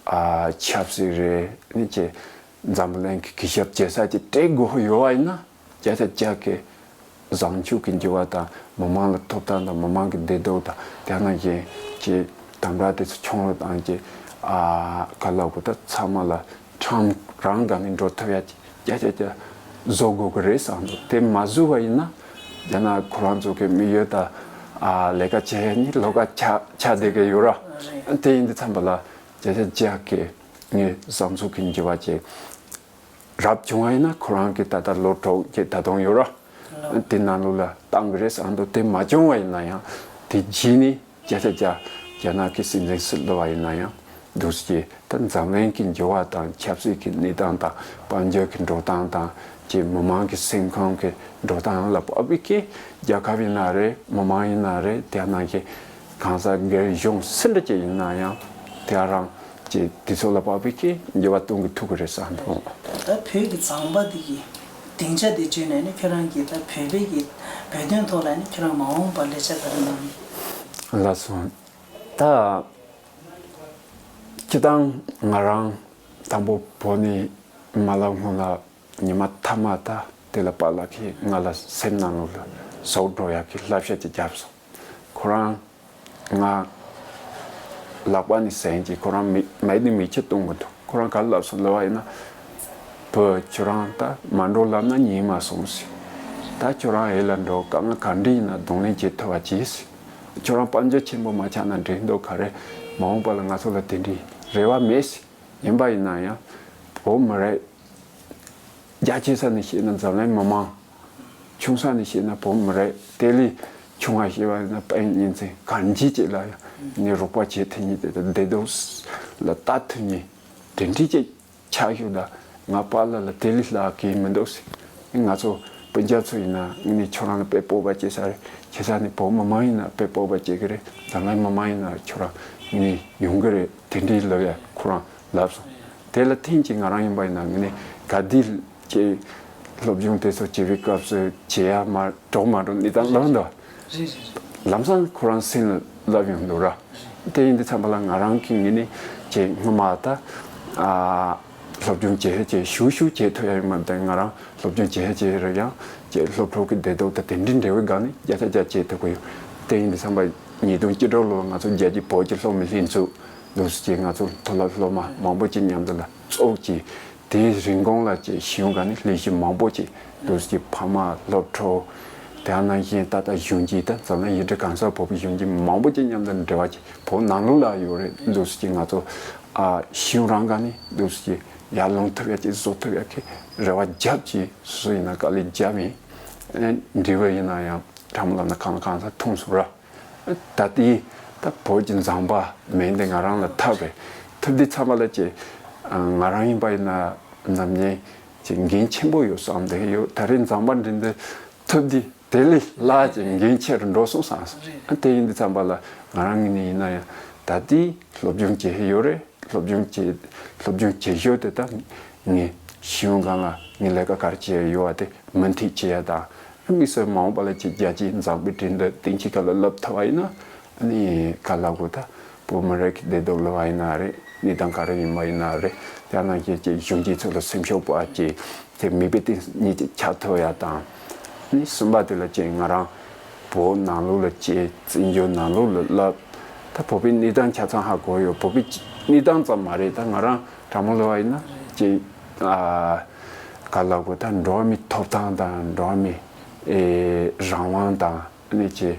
ཨ་ཆབ་སྲིད་རེད། ནི་ཅེ་འཛམ་གླིང་གི་གུས་ཞབས་བྱེད་ས་ཅིག་སྤྲད་དགོས་ཡོད་པ་ཡིན་ན་བརྒྱ་ཆ་བརྒྱ་གི་བཟང་ཕྱོགས་ཀྱི་འགྱུར་བ་དང་མི་མང་ལ་ཐོབ་ཐང་དང་མི་མང་གི་བདེ་སྡུག་དང་དེ་ནང་བཞིན་གྱི་དམ་དྲག་དེ་ཚོ་ཆུང་རུ་བཏང་གི་ཨ་ག་ལ་གོ་ད་ཚང་མ་ལ་ཁྲིམས་རང་སྒང་ནས་འགྲོ་ཐུབ་ཡ་ཅིག་བརྒྱ་ཆ་བརྒྱ་བཟོ་དགོས་ཀྱི་རེད་བསམ་འདུག་དེ་མ་བཟོས་པ་ཡིན་ན་རྒྱ་ནག་ཁོ་རང་ཚོ་གི་དམིགས་ཡུལ་དང་ཨ་ལས་ཀ་བྱེད་ཡ་ནི་ལོགས་ཀ་ཆགས་ཆགས་བསྡད་ཀྱི་ཡོད་ར། རེད། དེ་ཡིན་དུས་ཙམ་པ་ལ་བརྒྱ་ཆ་བརྒྱ་གི་ངས་བཟང་ཕྱོགས་ཀྱི་འགྱུར་བ་ཅིག་རབ་བྱུང་བ་ཡིན་ན་ཁོ་རང་གིས་ད་ལྟ་ལོ་དྲུག་ཅིག་ད་དུང་ཡོད་ར། དེ་ནང་ལོགས་ལ་བཏང་གི་རེད་བསམ་འདུག་དེ་མ་བྱུང་བ་ཡིན་ན་ཡང་དེ་རྗེས་ནས་བརྒྱ་ཆ་བརྒྱ་རྒྱ་ནག་གི་སྲིད་འཛིན་སུ་སླེབས་པ་ཡིན་ན་ཡང་འདུག་སེ་ད་འཛམ་གླིང་གི་འགྱུར་བ་དང་ཆབ་སྲིད་ཀྱི་གནས་སྟངས་དང་དཔལ་འབྱོར་གྱི་འགྲོ་སྟངས་དང་ཀྱི་མི་མང་གི་སེམས་ཁམས་ཀྱི་འགྲོ་སྟངས་ལ་དཔག་པའི་ཀྱི་རྒྱལ་ཁབ་ཡིན་ན་རེད། མི་མང་ཡིན་ན་རེད། དེ་ནང་གི་གང་ཟག་སྒེར་གཞུང་སུ་འདྲ་ཅིག་ཡིན་ན་ཡང་དེ་རང་། ཅེས་དེ་ཚོ་ལ་དཔག་པའི་ཀྱི་འགྱུར་བ་གཏོང་གི་ཐུབ་ཀྱི་རེད་བསམ་འདུག་ད་བོད་ཀྱི་ཟམ་པ་འདི་གི་སྡིངས་ཆ་འདི་བརྗོད་ནས་ནི་ཁྱོད་རང་གིས་ད་བོད་པའི་གི་བོད་དོན་ཐོག་ལ་ནི་ཁྱོད་རང་མ་འོངས་པར་ལས་འཆར་ག་རེ་གནང་། ལགས་སོ། ད་སྤྱིར་བཏང་ང་རང་དང་པོ་བོད་ནས་མ་ལབ་སྔོན་ལ་ཉི་མ་མཐའ་མ་ད་དེ་ལ་པཱ་ལགས་ཀྱིས་ང་ལ་སེམས་ནང་ལོགས་ལ་ཟུག་འགྲོ་ཡག་གི་བསླབ་བྱ་ཅིག་བརྒྱབ་སོང་། ཁོ་རང་ང་ལག་པ་ནས་ཟིན་གྱི་ཁོ་རང་མི་མེད་ནི་མི་ཁྱི་གཏོང་གི་འདུག་ཁོ་རང་ག་ལབ་སོང་ལབ་པ་ཡིན་ན། བུ་ཁྱོད་རང་ད་མ་འགྲོ་ལབ་ན་ཉན་མ་སོང་ཟེར། ད་ཁྱོད་རང་ཨེ་ལ་འགྲོ་དཀའ་ངལ་ག་འདྲ་ཡིན་ན་གདོང་ལེན་བྱེད་ཐུབ་པ་བྱེད་ཟེར། ཁྱོད་རང་དཔལ་འབྱོར་ཆེན་པོ་མ་ཆགས་ན་འགྲིག་འདུག་ག་རེ་མ་འོངས་པ་ལ་ང་ཚོ་ལ་དེ་འདྲའི་རེ་བ་མེད་ཟེར། ཡིན་པ་ཡིན་ན་ཡང་བོད་མི་རིགས། རྒྱ་ཆེ་ས་ནས་བཤད་ན་འཛམ་གླིང་མི་མང་། ཆུང་ས་ནས་བཤད་ན་བོད་མི་རིགས་དེ་ལས་ཆུང་བ་བཤད་པ་ཡིན་ན་དཔེ་གཉིས་འཛིན་གང་ཅི་ཅིག་ལ་ཡང་ནི་རོགས་པ་བྱེད་ཐུབ་མཁན་དེ་དང་བདེ་སྡུག་ལ་ལྟ་ཐུབ་མཁན་དེ་འདྲ་ཅིག་ཆགས་ཤོག་ད་ང་པཱ་ལགས་ལ་དེ་ལས་ལྷག་གི་མི་འདུག་ཟེར། ང་ཚོ་སྤུན་ཀྱག་ཚོ་ཡིན་ན་ངས་ནི་ཁྱོད་རང་ལ་དཔེ་སྤོབས་པ་སྐྱེ་ས་རེད། ཁྱེད་ཚོ་ནི་བོད་མི་མང་ཡིན་ན་དཔེ་སྤོབས་པ་སྐྱེ་གི་རེད། འཛམ་གླིང་མི་མང་ཡིན་ན་ཁྱོད་རང་ངས་ནི་ཡོང་གི་རེད། དེ་འདྲའི་ལབ་ཡ་ཁོ་རང་ལབ་སོང་། དེ་ལ་ཐེངས་གཅིག་ང་རང་ཡིན་པ་ཡིན་ན་ངས་ནི་ག་དུས་ཀྱི་སློབ་སྦྱོང་དེ་ཚོ་བྱེད་པའི་སྐབས་སུ་བྱེད་ཡ་མ་གྲོགས་མ་གྲོགས་ནི་དང་ལབ་འདུག་རེད་རེད་རེད། ལམ་སང་ཁོ་རང་སེམས་ལ་ལབ་ཡོང་འདུག་ར། དེ་ཡིན་དུས་ཙམ་པ་ལ་ང་རང་གི་ངོས་ནས་ཀྱི་སྔོན་མ་ད་ཨ་སློབ་སྦྱོང་བྱེད་བྱེད་ཞུ་ཞུ་བྱེད་ཐུབ་ཡ་ཡོད་མ་རེད། ང་རང་སློབ་སྦྱོང་བྱེད་བྱེད་རེད། ཡང་ཀྱི་སློབ་ཕྲུག་གི་བདེ་སྡུག་དང་དེ་འདྲའི་འབྲེལ་བའི་སྒང་ནས་བརྒྱ་ཆ་བརྒྱ་བྱེད་ཐུབ་ཀྱི་ཡོད། དེ་ཡིན་དུས་ཙམ་པ་ཉིས་སྟོང་བཅུ་དྲུག་ལོ་ང་ཚོ་རྒྱལ་སྤྱིའི་བོད་ཀྱི་སློབ་མའི་ལྷན་ཚོགས་འདུག་སེ་ཀྱི་ང་ཚོ་མཐོ་སློབ་སློབ་མ་མང་པོ་ཅིག་མཉམ་དུ་ལ་ཚོགས་ཀྱི། དེའི་རིན་གོང་ལ་ཅིག་ཤེས་ཡོན་སྒང་ནས་ལས་གཞི་མང་པོ་ཅིག་འདུག་སེ་ཕ་མ་སློབ་ཕྲུག་དེ་ནང་བཞིན་ད་ལྟ་གཞོན་སྐྱེས་ད་འཛམ་གླིང་ཡུལ་གྲུ་གང་སར་བོད་པའི་གཞོན་སྐྱེས་མང་པོ་ཅིག་མཉམ་དུ་འབྲེལ་བ་ཅིག་བོད་ནང་ལོགས་ལ་ཡོད་རེད། འདུག་སེ་ང་ཚོ་ཨ་ཤེས་ཡོན་རང་སྒང་ནས་འདུག་སེ་ཡར་ལོངས་ཐུབ་ཡ་ཅིག་བཟོ་ཐུབ་ཡ་གི་རེ་བ་རྒྱབ་ཅིག་སུ་ཡིན་ན་དཀའ་ལས་རྒྱབ་ཡིན། འབྲས་བུ་ཡིན་ན་ཡང་ཕྲ་མོ་ལབ་ན་གང་ལ་གང་འཚམ་མཐོང་སོང་ར། ད་ལྟའི་ད་བོད་ཀྱི་མཛངས་པ་མིང་དེ་ང་རང་ལ་ཐོབ་རེད། ཐོབ་དུས་ཙམ་པ་ལ་ཅིག་ང་རང་ཡིན་པ་ཡིན་ན་ནམ་རྒྱུན་ཅིག་འགན་ཆེན་པོ་ཡོད་བསམ་བསྡད་ཡོད། ད་རེས་མཛངས་པ་འདྲ་འདི་ཐོབ་དུས་དེ་ལས་ལྷག་ཅིག་འགན་ཆེ་རུ་འགྲོ་སོང་བསམ་སོང་། དེ་ཡིན་དུས་ཙམ་པ་ལ་ང་རང་ངོས་ནས་ཡིན་ན་ཡང་ད་ལྟའི་སློབ་སྦྱོང་བྱེད་ཡོད་རེད། སློབ་སྦྱོང་བྱེད་སློབ་སྦྱོང་བྱེད་ཞོར་དུ་ད་ངས་ཤེས་ཡོན་སྒང་ལ་ངས་ལས་ཀ་ག་རེ་བྱེད་ཡ་ཡོད་པ་དེ་མུ་མཐུད་བྱེད་ཡ་དང་། དམིགས་བསལ་མ་འོངས་པ་ལ་ཅིག་རྒྱལ་སྤྱིའི་མཛངས་པའི་གྲས་འདི་སྟེང་ཕྱོགས་ཁག་ལ་བསླེབས་ཐུབ་པ་ཡིན་ན། ཨ་ནི་ག་ལབ་དགོས། ད་བོད་མི་རིགས་ཀྱི་བདེ་སྡུག་ལབ་པ་ཡིན་ན་རེད། གནས་སྟངས་ག་རེ་ཡིན་པ་ཡིན་ན་རེད། དེ་ནང་བཞིན་ཅིག་གཞོན་སྐྱེས་ཚོ་ལ་སེམས་ཤུགས་སྤར་ཅིག་དེ་མིག་དཔེ་དེ་ཉིད་ཅིག་ཆགས་ཐུབ་ཡ་དང་། ཨ་ནི་གསུམ་པ་དེ་ལ་ཅིག་ང་རང་བོད་ནང་ལོགས་ལ་སྐྱེས། བཙན་བྱོལ་ནང་ལོགས་ལ་བསླེབས། ད་བོད་པའི་གནས་སྟངས་ཆ་ཚང་ཧ་གོ་ཡོད། བོད་པའི་གནས་སྟངས་ཙམ་མ་རེད། ད་ང་རང་དྲང་མོ་ལབ་པ་ཡིན་ན་ཅིག་ཨ་ག་ལབ་དགོས། ད་འགྲོ་བ་མིའི་ཐོབ་ཐང་དང་འགྲོ་བ་མིའི་ཨེ་རང་དབང་དང་། ཨ་ནི་ཅིག་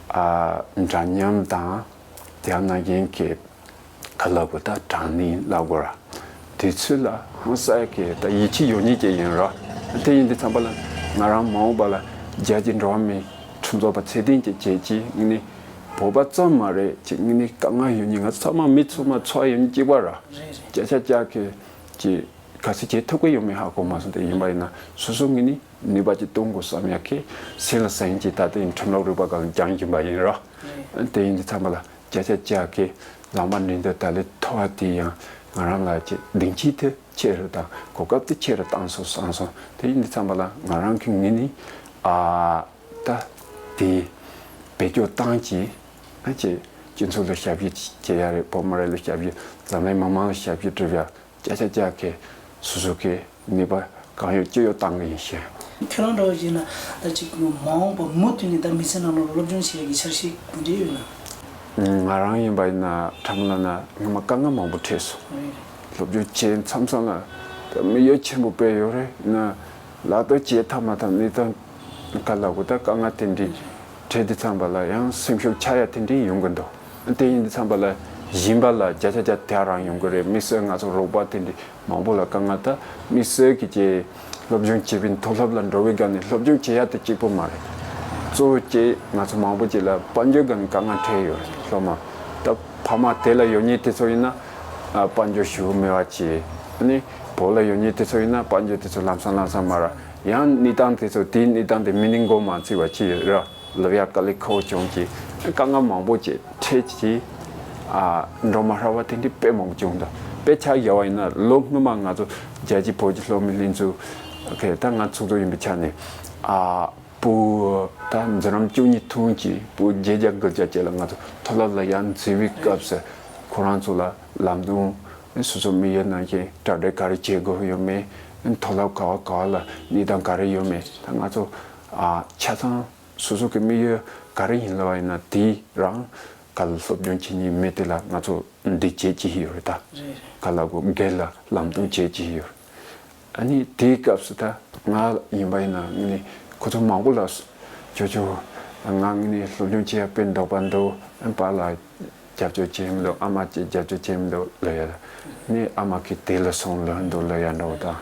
ཨ་འདྲ་མཉམ་དང་། དེ་ནང་བཞིན་གྱི་ག་ལབ་དགོས། ད་དྲང་བདེན་ལབ་དགོས་ར། དེ་ཚོ་ལ་ཧང་སངས་ཀྱི་ད་ཡིད་ཆེས་ཡོད་མཁན་ཅིག་ཡིན་ར། དེ་ཡིན་དུས་ཙམ་པ་ལ་ང་རང་མ་འོངས་པ་ལ་རྒྱལ་སྤྱིའི་འགྲོ་བ་མིའི་ཁྲིམས་རྩོད་པ་ཚད་ལྡན་ཅིག་བྱེད་ཅིག་ངས་ནི་བོད་པ་ཙམ་མ་རེད་ཅིག་ངས་ནི་དཀའ་ངལ་ཡོད་མཁན། ང་ཚང་མ་མི་ཚང་མ་འཚོ་བ་ཡོད་མཁན་གཅིག་པ་ར། བརྒྱ་ཆ་བརྒྱ་གི་ཅིག་ག་ཚོད་བྱེད་ཐུབ་ཀྱི་ཡོད་མེད་ཧ་གོ་མ་སོང་། དེ་ཡིན་པ་ཡིན་ན་སོ་སོ་ངོས་ནས་ནུས་པ་ཅིག་གཏོང་དགོས་བསམ་ཡ་གི་སེམས་ལ་ཟིན་ཅིག་ད་ལྟ་ཡིན་ཁྲིམས་ལུགས་རིག་པ་སྒང་ལ་སྦྱངས་བཞིན་པ་ཡིན་ར། དེ་ཡིན་དུས་ཙམ་པ་ལ་བརྒྱ་ཆ་བརྒྱ་གི་ལངས་པ་འདྲེན་འདོད་ད་ལས་མཐོ་བ་དེ་ཡང་ང་རང་ལ་ཅིག་སྡིངས་ཆ་དེ་ཆེ་རུ་དང་གོ་སྐབས་དེ་ཆེ་རུ་བཏང་སོང་བསམ་སོང་། དེ་ཡིན་དུས་ཙམ་པ་ལ་ང་རང་གི་ངོས་ནས་ཨ་ད་དེ་བེད་སྤྱོད་བཏང་ཅིག་ཨ་ཅིག་སྤྱི་ཚོགས་ལ་ཞབས་ཕྱི་བྱེད་ཡ་རེད། བོད་མི་རིགས་ལ་ཞབས་ཕྱི། འཛམ་གླིང་མི་མང་ལ་ཞབས་ཕྱི་སྒྲུབ་ཡ། བརྒྱ་ཆ་བརྒྱ་གི་སོ་སོ་གི་ནུས་པ་གང་ཡོད་ཅི་ཡོད་བཏང་གི་ཡིན་ཞེས། ཁྱེད་རང་འདྲ་བོ་ཡིན་ན་ད་ཅིག་མ་འོངས་པ་མུ་མཐུད་ནས་ད་མི་ཚེ་ནང་ལ་སློབ་སྦྱོང་བྱེད་ཡ་གི་འཆར་གཞི་ག་འདྲ་ཡོད་ན། ང་རང་ཡིན་པ་ཡིན་ན་ཁྲམ་ལ་ན་སྔོན་མ་དཀའ་ངལ་མང་པོ་འཕྲད་སོང་། རེད། སློབ་སྦྱོང་བྱེད་མཚམས་མཚམས་ལ་ད་དམིགས་ཡུལ་ཆེན་པོ་དཔེ་ཡོད་རེད་ན་ལག་བསྟར་བྱེད་ཐབས་མ་ཐབས་གནས་སྟངས་ག་ལ་གོ་ད་དཀའ་ངལ་དེ་འདྲའི་འཕྲད་དུས་ཙམ་པ་ལ་ཡང་སེམས་ཤུགས་ཆག་ཡ་དེ་འདྲའི་ཡོང་གི་འདུག་དེ་ཡིན་དུས་ཙམ་པ་ལ་སྦྱིན་པ་ལ་བརྒྱ་ཆ་བརྒྱ་དེ་རང་ཡོང་གི་རེད། དམིགས་བསལ་ང་ཚོ་རོགས་པ་དེ་འདྲའི་མང་པོ་ལ་དཀའ་ངལ། ད་དམིགས་བསལ་གྱི་ཀྱི་སློབ་སྦྱོང་བྱེད་པའི་མཐོ་སློབ་ལ་འགྲོ་བའི་སྒང་ནས་སློབ་སྦྱོང་བྱེད་ཡ་དེ་གཅིག་པོ་མ་རེད། གཙོ་བོ་ཀྱི་ང་ཚོ་མང་པོ་ཅིག་ལ་དཔལ་འབྱོར་སྒང་ནས་དཀའ་ངལ་འཕྲད་ཡོད་རེད། སློབ་མ་ད་ཕ་མ་དེ་ལ་ཡོད་མཁན་དེ་ཚོ་ཡིན་ན་ཨ་དཔལ་འབྱོར་ཞེ་པོ་མེད་པ་བྱས། ཨ་ནི་བོད་ལ་ཡོད་མཁན་དེ་ཚོ་ཡིན་ན་དཔལ་འབྱོར་དེ་ཚོ་ལམ་སང་ལམ་སང་མར་ཡང་གནས་སྟངས་དེ་ཚོ་དེའི་གནས་སྟངས་དེ་མི་ནི་མགོ་མ་ཚོས་པ་ཅིག་ར། ལབ་ཡ་དཀའ་ལས་ཁག་པོ་བྱུང་གི། དཀའ་ངལ་མང་པོ་ཅིག་འཕྲད་ཀྱི། ཨ་འགྲོ་མ་ཧྲ་བ་དེ་འདྲའི་དཔེ་མང་པོ་བྱུང་འདུག་དཔེ་ཆ་བཞག་པ་ཡིན་ན་ལོ་སྔོན་མ་ང་ཚོ་རྒྱལ་སྤྱིའི་བོད་ཀྱི་སློབ་མའི་ལྷན་ཚོགས་ཀྱི་ད་ང་ཚོགས་གཙོ་ཡིན་པའི་ཆ་ནས་ཨ་བོད་ད་འཛིན་རིམ་བཅུ་གཉིས་ཐོན་གྱི་བོད་བརྒྱད་བརྒྱ་དགུ་བརྒྱ་བཅས་ལ་ང་ཚོ་མཐོ་སློབ་ལ་ཡར་འཛུལ་བའི་སྐབས་སུ་ཁོ་རང་ཚོ་ལ་ལམ་སྟོན་སོ་སོ་དམིགས་ཡུལ་ནང་བཞིན་གྲ་སྒྲིག་ག་རེ་བྱེད་དགོས་ཡོད་མེད། མཐོ་སློབ་ག་བ་ག་བ་ལ་གནས་སྟངས་ག་རེ་ཡོད་མེད། ད་ང་ཚོ་ཨ་ཆ་ཚང་སོ་སོ་གི་དམིགས་ཡུལ་ག་རེ་ཡིན་ལབ་པ་ཡིན་ན་དེ་རང་ག་ལ་སློབ་སྦྱོང་བྱེད་མཁན་མི་དེ་ལ་ང་ཚོ་འདི་བྱེད་ཀྱི་ཡོད་རེད། ད་རེད། ག་ལ་གོ་སྒེར་ལ་ལམ་སྟོན་བྱེད་ཀྱི་ཡོད་རེད། ཨ་ནི་དེའི་སྐབས་སུ་ད་ང་ཡིན་པ་ཡིན་ན་ངས་ནི་ཁོ་ཚོ་མང་པོ་ལ་ཅོ་ཅོ་ང་ངས་ནི་སློབ་སྦྱོང་བྱེད་ཡ་དཔེ་འདོད་པ་འདུག་ཨ་པ་ལ་རྒྱབ་སྐྱོར་བྱེད་མི་འདུག་ཨ་མ་ཅིག་རྒྱབ་སྐྱོར་བྱེད་མི་འདུག་ལབ་ཡ། ནི་ཨ་མ་གིས་དེ་ལ་སོང་ལབ་འདུག་ལབ་ཡ་འདྲ་བོ་དང་།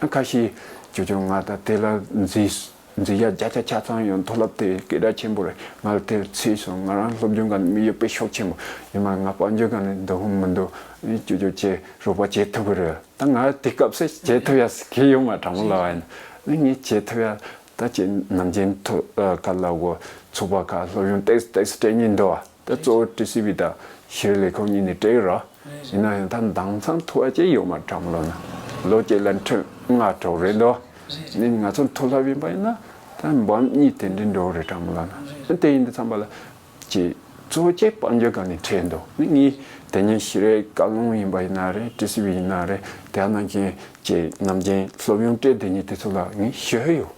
ཨ་ཁ་ཤས་ཅོ་ཅོ་ང་ད་དེ་ལ་འཛིན་འཛིན་ཡ་བརྒྱ་ཆ་ཆ་ཚང་ཡོད། མཐོ་སློབ་དེ་སྐད་གྲགས་ཆེན་པོ་རེད། ང་ལ་དེར་ཚུད་སོང་། ང་རང་སློབ་སྦྱོང་ག་ནས་དམིགས་ཡུལ་དཔེ་ཤུགས་ཆེན་པོ་ཡིན་མ་ང་དཔལ་འབྱོར་ག་ནས་འདུག་མི་འདུག་ཨེ་ཅོ་ཅོ་ཁྱེད་རོགས་པ་བྱེད་ཐུབ་ཀྱི་རེད། ད་ང་དེ་སྐབས་སུ་བྱེད་ཐུབ་ཡ་གི་ཡོད་མ། དྲང་མོ་ལབ་པ་ཡིན་ན་ངས་བྱེད་ཐུབ་ཡ་ད་ཅིག་ནམ་རྒྱུན་ཐོ་ཨ་ག་ལ་གོ་ཚོགས་པ་ཁག་སློབ་སྦྱོང་ཏེག་ཏེག་སྤྲད་མཁན་འདུག་བ། ད་གཙོ་བོ་ཊི་སི་ཝི་དང་ཤེས་རིག་ལས་ཁུངས་གཉིས་ནས་སྤྲད་ཀྱི་རེད། ཡིན་ན་ཡང་ད་དེང་སང་ཐུབ་པ་ཅིག་ཡོད་མ། དྲང་མོ་ལབ་ན་ལོ་གཅིག་ལ་ཁྲི་ལྔ་དྲུག་རེད་འདུག་ནི་ང་ཚོ་མཐོ་སློབ་ཡིན་པ་ཡིན་ན་ད་འབུམ་གཉིས་དེ་འདྲའི་འགྲོ་གི་རེད། དྲང་མོ་ལབ་ན་དེ་ཡིན་དུས་ཙམ་པ་ལ་ཅིག་གཙོ་བོ་ཅིག་དཔལ་འབྱོར་སྒང་ནས་འཕྲད་འདུག་ནི་ངས་དེ་སྔོན་ཤེས་རིག་བཀའ་བློན་ཡིན་པ་ཡིན་ན་རེད། ཊི་སི་ཝི་ཡིན་ན་རེད། དེ་ནང་བཞིན་ཅིག་ནམ་རྒྱུན་སློབ་ཡོན་སྤྲད་བསྡད་མཁན་དེ་ཚོ་ལ་ངས་ཞུ་ཡ་ཡོད།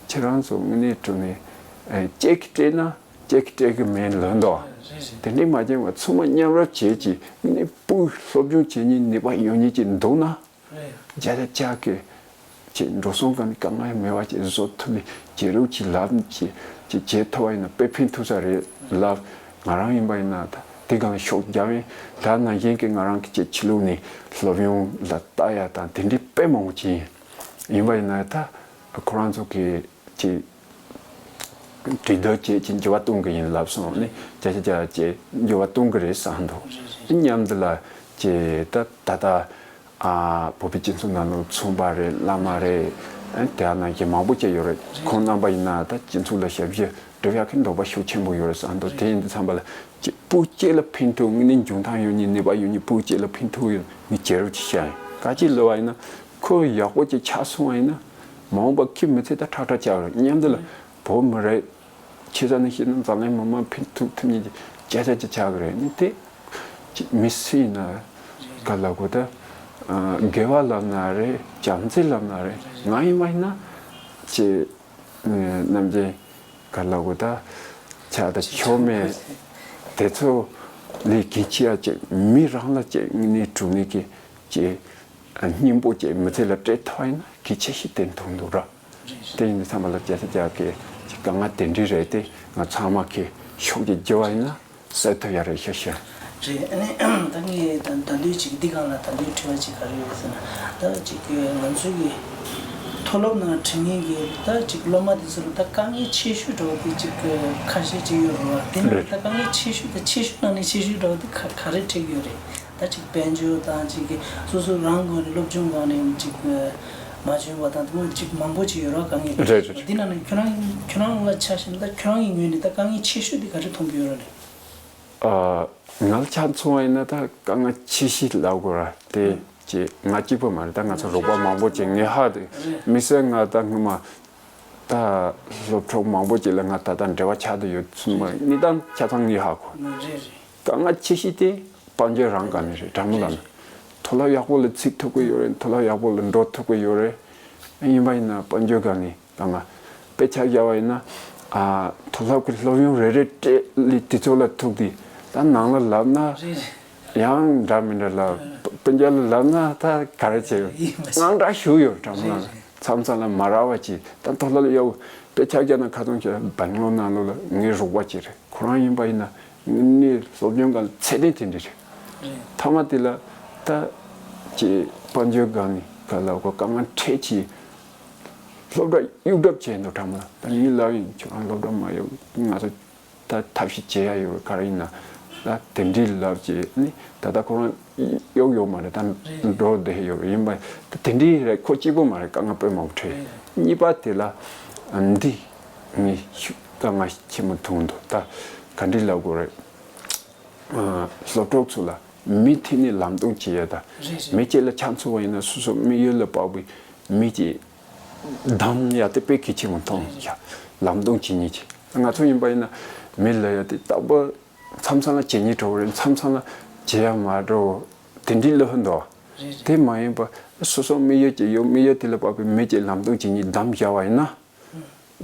ཁྱེད་རང་ཚོ་དངོས་གནས་དྲང་གནས་ཨེ་ཅིག་སྤྲད་ན་ཅིག་སྤྲད་གི་མེད་ལབ་འདུག་དེ་འདྲའི་མ་བྱུང་བ་ཚང་མ་མཉམ་རུབ་བྱས་ཅིག་ངས་ནི་སྤུས་སློབ་སྦྱོང་བྱེད་མཁན་ནུས་པ་ཡོད་མཁན་ཅིག་འདུག་ན། རེད། བརྒྱ་ཆ་བརྒྱ་གི་ཅིག་འགྲོ་སོང་གང་ནས་དཀའ་ངལ་མེད་པ་ཅིག་བཟོ་ཐུབ་ནས་བྱེད་རོགས་ཅིག་ལབ་ཅིག་ཅིག་བྱེད་ཐུབ་པ་ཡིན་ན་དཔེ་ཕན་ཐོགས་ས་རེད་ལབ། ང་རང་ཡིན་པ་ཡིན་ན་ད་དེ་གང་ལ་ཤུགས་རྒྱབ་ཡིན། ད་ནང་བཞིན་གྱི་ང་རང་གི་ཅིག་ཕྱི་ལོགས་ནས་སློབ་ཡོན་ལ་ལྟ་ཡ་དང་དེ་འདྲའི་དཔེ་མང་པོ་ཅིག་ཡིན། ཡིན་པ་ཡིན་ན་ད་ཁོ་རང་ཚོ་གི་ཅིག་གྲོས་བསྡུར་བྱས་ཀྱི་འགྱུར་བ་གཏོང་གི་ཡིན་ལབ་སོང་ནས་བརྒྱ་ཆ་བརྒྱ་བྱས་འགྱུར་བ་གཏོང་གི་རེད་བསམ་འདུག། མཉམ་དུ་ལ་ཅེ་ད་ད་ལྟ་ཨ་བོད་པའི་སྤྱི་ཚོགས་ནང་ལ་ཚོང་པ་རེད། བླ་མ་རེད། ཨ་དེ་ནང་གི་མང་པོ་ཅིག་ཡོད་རེད། ཁོང་རྣམ་པ་ཡིན་ན་ད་སྤྱི་ཚོགས་ལ་ཞབས་ཕྱི་སྒྲུབ་ཡག་གི་འདོད་པ་ཤུགས་ཆེན་པོ་ཡོད་རེད་བསམ་འདུག། དེ་ཡིན་དུས་ཙམ་པ་ལ་ཅེ་བོད་སྤྱི་ལ་ཕན་ཐོགས། ངས་ནི་འཇོན་ཐང་ཡོད་ནི་ནུས་པ་ཡོད་ནི་བོད་སྤྱི་ལ་ཕན་ཐོགས་ཡོད་ནི་བྱེད་རོགས་ཅིག་བྱ་ཡིན། ག་ཅི་ལབ་པ་ཡིན་ན་ཁོ་ཡག་པོ་ཅིག་ཆགས་སོང་བ་ཡིན་ན། མ་འོངས་པ་ཁྱི་མི་ཚེ་ད་ཁྲག་ཁྲག་ཆགས་རེད། མཉམ་དུ་ལ་བོད་མི་རིགས་ཆེ་ས་ནས་བཤད་ན་འཛམ་གླིང་མི་མང་ཕན་ཐོགས་ཐུབ་མཁན་གྱི་སྐད་ཆ་ཅིག་ཆགས་ཀྱི་རེད། ནི་དེ་ཅིག་མི་སུ་ཡིན་ན་ག་ལབ་དགོས་ད། ཨ་དགེ་བ་ལབ་ན་རེད། བྱམས་བརྩེ་ལབ་ན་རེད། ང་ཡིན་པ་ཡིན་ན་ཅིག་ནམ་རྒྱུན་ག་ལབ་དགོས་ད། ཆགས་ད་ཆོ་མེད་དེ་ཚོ་ལས་གལ་ཆེ་ཡ་ཅིག་མི་རང་ལ་ཅིག་ནི་གྲུབ་ནས་ཀྱི་ཅིག་སྙིང་པོ་ཅིག་མི་ཚེ་ལ་སྤྲད་ཐུབ་པ་ཡིན་ན་གལ་ཆེ་ཤོས་དེ་མཐོང་འདུག་ར། དེ་ཡིན་དུས་ཙམ་པ་ལ་བརྒྱ་ཆ་བརྒྱ་གི་དཀའ་ངལ་དེ་འདྲའི་རེད་དེ། ང་ཚང་མ་གི་ཤུགས་ཀྱིས་བརྗེ་བ་ཡིན་ན་སེལ་ཐུབ་ཡ་རེད་ཤག་ཤག། རེད། ཨ་ནི་ད་ངས་ད་ད་དུང་ཅིག་འདི་སྒང་ལ་ད་དུང་དྲི་བ་ཅིག་ག་རེ་ཡོད་ཟེར་ན། ད་ཅིག་ང་ཚོའི་གི་མཐོ་སློབ་ནང་འགྲིམ་མཁན་གི་ད་ཅིག་སློབ་མ་དེ་ཚོ་ལ་ད་དཀའ་ངལ་ཆེ་ཤོས་འདྲ་བོ་དེ་ཅིག་ཁ་ཤས་ཅིག་ཡོད་རེད་བ། དེ་ནི་རེད། ད་དཀའ་ངལ་ཆེ་ཤོས་ད་ཆེ་ཤོས་ནང་ནས་ཆེ་ཤོས་འདྲ་བོ་དེ་ག་ག་རེ་འཕྲད་ཀྱི་ཡོད་རེད། ད་ཅིག་དཔལ་འབྱོར་དང་ཅིག་གི་སོ་སོ་རང་ངོས་ནས་སློབ་སྦྱོང་སྒང་ནས་ཅིག་མ་འཇོན་པ་དང་དེ་མོ་ཅིག་མང་པོ་ཅིག་ཡོད་ར། དཀའ་ངལ་རེད་རེད། འདི་ནང་ནས་ཁྱོད་རང་ཁྱོད་རང་ལ་ཆ་བཞག་ན་ད་ཁྱོད་རང་གི་ངོས་ནས་ད་དཀའ་ངལ་ཆེ་ཤོས་དེ་ག་རེ་མཐོང་གི་ཡོད་ར་ལེ། ཨ་ང་ལ་ཆ་མཚོན་པ་ཡིན་ན་ད་དཀའ་ངལ་ཆེ་ཤོས་ལབ་དགོས་ར་དེ་ཅིག་ང་གཅིག་པོ་མ་རེད། ད་ང་ཚོ་རོགས་པ་མང་པོ་ཅིག་ངས་ཧ་དེ་དམིགས་བསལ་ང་ད་སྔོན་མ་ད་སློབ་ཕྲུག་མང་པོ་ཅིག་ལ་ང་ད་ལྟ་འབྲེལ་བ་ཆགས་བསྡད་ཡོད་ཚུལ་མ་གནས་སྟངས་ཆ་ཚང་ངས་ཧ་གོ། རེད་རེད། དཀའ་ངལ་ཆེ་ཤོས་དེ་དཔལ་འབྱོར་རང་སྒང་ནས་རེད། དྲང་མོ་ལབ་ན་མཐོ་སློབ་ཡག་པོ་ལ་ཚུད་ཐུབ་ཀྱི་ཡོད་རེད། མཐོ་སློབ་ཡག་པོ་ལ་འགྲོ་ཐུབ་ཀྱི་ཡོད་རེད། ཡིན་པ་ཡིན་ན་དཔལ་འབྱོར་སྒང་ནས་དཀའ་ངལ། དཔེ་ཆ་བཞག་པ་ཡིན་ན་ཨ་མཐོ་སློབ་ཀྱི་སློབ་ཡོན་རེ་རེ་སྤྲད་ལས་དེ་ཚོ་ལ་ཐུག་དུས་ད་ནང་ལ་ལབ་ན་རེད་རེད། ཡང་འདྲ་མི་འདྲ་ལབ། དཔེ་ཆ་ལ་ལབ་ན་ད་ག་རེ་བྱེད་ཡོད། ཡིན་པ་དངངས་སྐྲག་ཞུགས་ཡོད། དྲང་མོ་ལབ་ན་མཚམས་མཚམས་ལ་མ་རག་པ་ཅིག་ད་མཐོ་སློབ་ཡག་པོ་དཔེ་ཆ་བཞག་ན་ཁ་ཚོན་ཆེ་བལ་ཡུལ་ནང་ལོགས་ལ་ངའི་རོགས་པ་ཅིག་རེད། ཁོ་རང་ཡིན་པ་ཡིན་ན་ངའི་སློབ་སྦྱོང་སྒང་ཚད་ལྡན་དེ་འདྲ་རེད། མཐའ་མ་དེ་ལ་ད་ཅིག་དཔལ་འབྱོར་སྒང་ནས་ག་ལབ་དགོས་དཀའ་ངལ་འཕྲད་ཅིག་སློབ་གྲྭ་གཡུག་གྲབས་བྱས་འདུག། དྲང་མོ་ལབ་ད་ངས་ལབ་ཡིན། ཁྱོད་རང་སློབ་གྲྭ་མ་གཡུག་ང་ཚོ་ད་ཐབས་ཤེས་བྱེད་ཡ་ཡོད་ག་རེ་ཡིན་ན་ད་དེ་འདྲའི་ལབ་ཅིག་ནི་ད་ལྟ་ཁོ་རང་གཡུག་ཡོད་མ་རེད། ད་འགྲོ་བསྡད་ཡོད་རེད། ཡིན་པ་ད་དེ་འདྲའི་རེད། ཁོ་གཅིག་པོ་མ་རེད། དཀའ་ངལ་དཔེ་མང་པོ་འཕྲད། གཉིས་པ་དེ་ལ་འདི་ངས་ཤུ་དཀའ་ངལ་ཆེན་མོ་མཐོང་འདུག། ད་ག་འདྲའི་ལབ་དགོས་རེད། སློབ་གྲོགས་ཚོ་ལ་མི་མཐུད་ནས་ལམ་སྟོན་བྱེད་ཡ་ད། རེད་རེད། མི་གཅིག་ལ་ཆ་མཚོན་པ་ཡིན་ན་སོ་སོ་དམིགས་ཡུལ་ལ་དཔག་པའི་མི་གཅིག་བདམས་ཡ་དེ་དཔེ་གལ་ཆེན་པོ་མཐོང་ཡ། ལམ་སྟོན་བྱེད་མཁན་ཅིག། ང་ཚོ་ཡིན་པ་ཡིན་ན་མི་ལབ་ཡ་དེ་རྟག་པར་མཚམས་མཚམས་ལ་བྱེད་སྙིང་བྲོ་བ་རེད། མཚམས་མཚམས་ལ་བྱེད་ཡ་མ་བྲོ་བ་དེ་འདྲའི་ལབ་འདུག། རེད་རེད། དེ་མ་ཡིན་པ་སོ་སོ་དམིགས་ཡུལ་གཅིག་ཡོད། དམིགས་ཡུལ་དེ་ལ་དཔག་པའི་མི་གཅིག་ལམ་སྟོན་བྱེད་མཁན་བདམས་བཞག་པ་ཡིན་ན།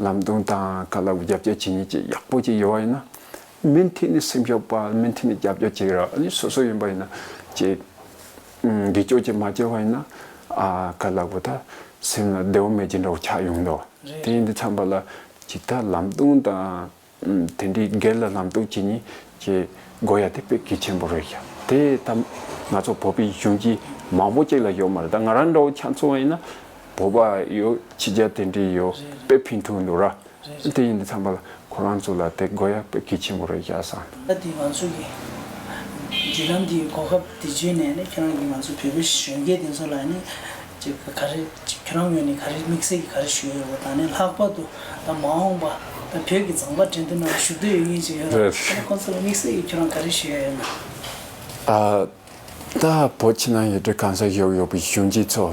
ལམ་སྟོན་དང་ག་ལབ་རྒྱབ་སྐྱོར་བྱེད་མཁན་ཅིག་ཡག་པོ་ཅིག་ཡོད་པ་ཡིན་ན། མི་མཐུད་ནས་སེམས་ཤུགས་སྤར། མི་མཐུད་ནས་རྒྱབ་སྐྱོར་བྱེད་ར། ཨ་ནི་སོ་སོ་ཡིན་པ་ཡིན་ན་ཅིག་འགུལ་སྐྱོད་ཅིག་མ་བྱས་པ་ཡིན་ན་ཨ་ག་ལབ་དགོས་ད་སེམས་ལ་བདེ་བ་མེད་ཀྱི་འདྲ་བོ་ཆགས་ཡོང་འདུག། རེད། དེ་ཡིན་དུས་ཙམ་པ་ལ་ཅིག་ད་ལམ་སྟོན་དང་དེ་འདྲའི་སྒེར་ལ་ལམ་སྟོན་བྱེད་མཁན་ཅིག་དགོས་ཡ་དེ་དཔེ་གལ་ཆེན་པོ་རེད་ཤག། དེ་ད་ང་ཚོ་བོད་པའི་གཞོན་སྐྱེས་མང་པོ་ཅིག་ལ་ཡོད་མ་རེད། ད་ང་རང་འདྲ་བོ་ཆ་མཚོན་པ་ཡིན་ན་བོད་པ་ཡོད། ཕྱི་རྒྱལ་དེ་འདྲའི་ཡོད། རེད་རེད། དཔེ་ཕན་ཐོགས་འདུག་ར། རེད་རེད། དེ་ཡིན་དུས་ཙམ་པ་ལ་ཁོ་རང་ཚོ་ལ་དེ་དགོས་ཡ་དཔེ་གལ་ཆེན་པོ་རེད་ཤག་བསམ། ད་དེ་ང་ཚོ་གི་བརྒྱུད་ལམ་འདིའི་གོ་སྐབས་འདི་བརྒྱུད་ནས་ནི་ཁྱེད་རང་གིས་ང་ཚོ་བོད་པའི་གཞོན་སྐྱེས་དེ་ཚོ་ལ་ནི་ཅིག་ག་རེ་ཁྱེད་རང་ངོས་ནས་ག་རེ་དམིགས་བསལ་གྱི་ག་རེ་ཞུ་ཡ་ཡོད་པ་དང་ནི་ལྷག་པར་དུ་ད་མ་འོངས་པ་ད་བོད་ཀྱི་རྫོང་པ་འགྲན་བསྡུར་ནང་ཞུགས་འདོད་ཡོད་མཁན་ཅིག་ཡོད་རེད། རེད། ཁྱེད་རང་ཁོང་ཚོ་ལ་དམིགས་བསལ་གྱི་ཁྱེད་རང་ག་རེ་ཞུ་ཡ་ཡོད་ན། ཨ། ད་བོད་ཕྱི་ནང་ཡུལ་གྲུ་གང་སར་བཞུགས་ཡོད་པའི་གཞོན་སྐྱེས་ཚོ་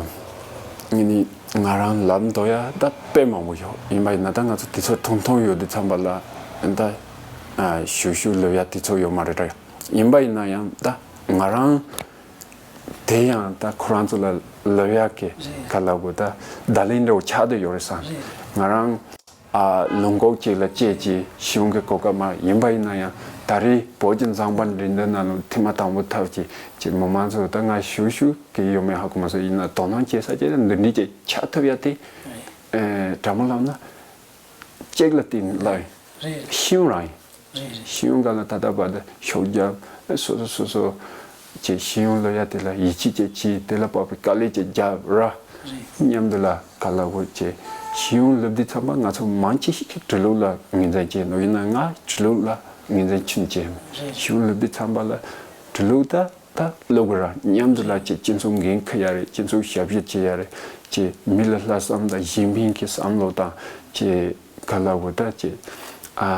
ངས་ནི་ང་རང་ལབ་འདོད་ཡ་ད་དཔེ་མང་པོ་ཡོད། ཡིན་པ་ཡིན་ན་ད་ང་ཚོ་དེ་ཚོ་ཐུང་ཐུང་ཡོད་དུས་ཙམ་པ་ལ་ད་ཨ་ཞུ་ཞུ་ལབ་ཡ་དེ་ཚོ་ཡོད་མ་རེད་དྲ། ཡིན་པ་ཡིན་ན་ཡང་ད་ང་རང་དེ་ཡང་ད་ཁོ་རང་ཚོ་ལ་ལབ་ཡ་གི་རེད། ག་ལབ་དགོས་ད་བརྡ་ལན་འདྲ་བོ་ཆགས་བསྡད་ཡོད་རེད་བསམ། རེད། ང་རང་ཨ་ལུང་ཁོག་ཅིག་ལ་སྐྱེས་ཀྱི་གཞུང་གི་གོ་སྐབས་མ་ཡིན་པ་ཡིན་ན་ཡང་ ད་རེས་བོད་ཀྱི་མཛངས་པ་འགྲན་བསྡུར་ནང་ལ་ཐེངས་མ་དང་པོ་ཐོབ་ཀྱི་ཅིག་མི་མང་ཚོ་ད་ང་ཞུ་ཞུ་གི་ཡོད་མེད་ཧ་གོ་མ་སོང་། ཡིན་ན་དོ་སྣང་བྱེད་ས་ཅིག་ལ་འདི་འདྲའི་ཅིག་ཆགས་ཐུབ་ཡ་དེ་ཨེ་དྲང་མོ་ལབ་ན་ལྕེ་ལ་བརྟེན་ལ་རེད། ཤེས་ཡོན་རང་ཡིན། རེད་རེད། ཤེས་ཡོན་སྒང་ལ་ད་ལྟ་བར་དུ་ཤུགས་རྒྱབ། སོ་སོ་སོ་སོ་ཅིག་ཤེས་ཡོན་སློབ་ཡ་དེ་ལ་ཡིད་ཆེས་ཅིག་བྱས། དེ་ལ་དཔག་པའི་དཀའ་ལས་ཅིག་རྒྱབ་ར། རེད། མཉམ་དུ་ལ་ག་ལ་གོ་ཅེས་ཤེས་ཡོན་སློབ་དུས་ཙམ་པ་ང་ཚོ་མང་ཆེ་ཞིག་གིས་འབྲི་ཀློག་ལ་ངོས་འཛིན་བྱས་འདུག་ཡིན་ན་ང་འབྲི་ཀློག་ལ་ངོས་འཛིན་ཆུང་བྱས། རེད། ཤེས་ཡོན་སློབ་དུས་ཙམ་པ་ལ་འབྲི་ཀློག་ད་ད་ཀློག་གི་ར། མཉམ་དུ་ལ་ཅེས་སྤྱི་ཚོགས་འགན་འཁུར་ཡ་རེད། སྤྱི་ཚོགས་ཞབས་ཞུ་བྱེད་ཡ་རེད། ཅེས་མི་ལ་ལྷག་བསམ་དང་གཞན་ཕན་གྱི་བསམ་བློ་དང་ཅེས་ག་ལ་གོ་ད་ཅེས་ཨ་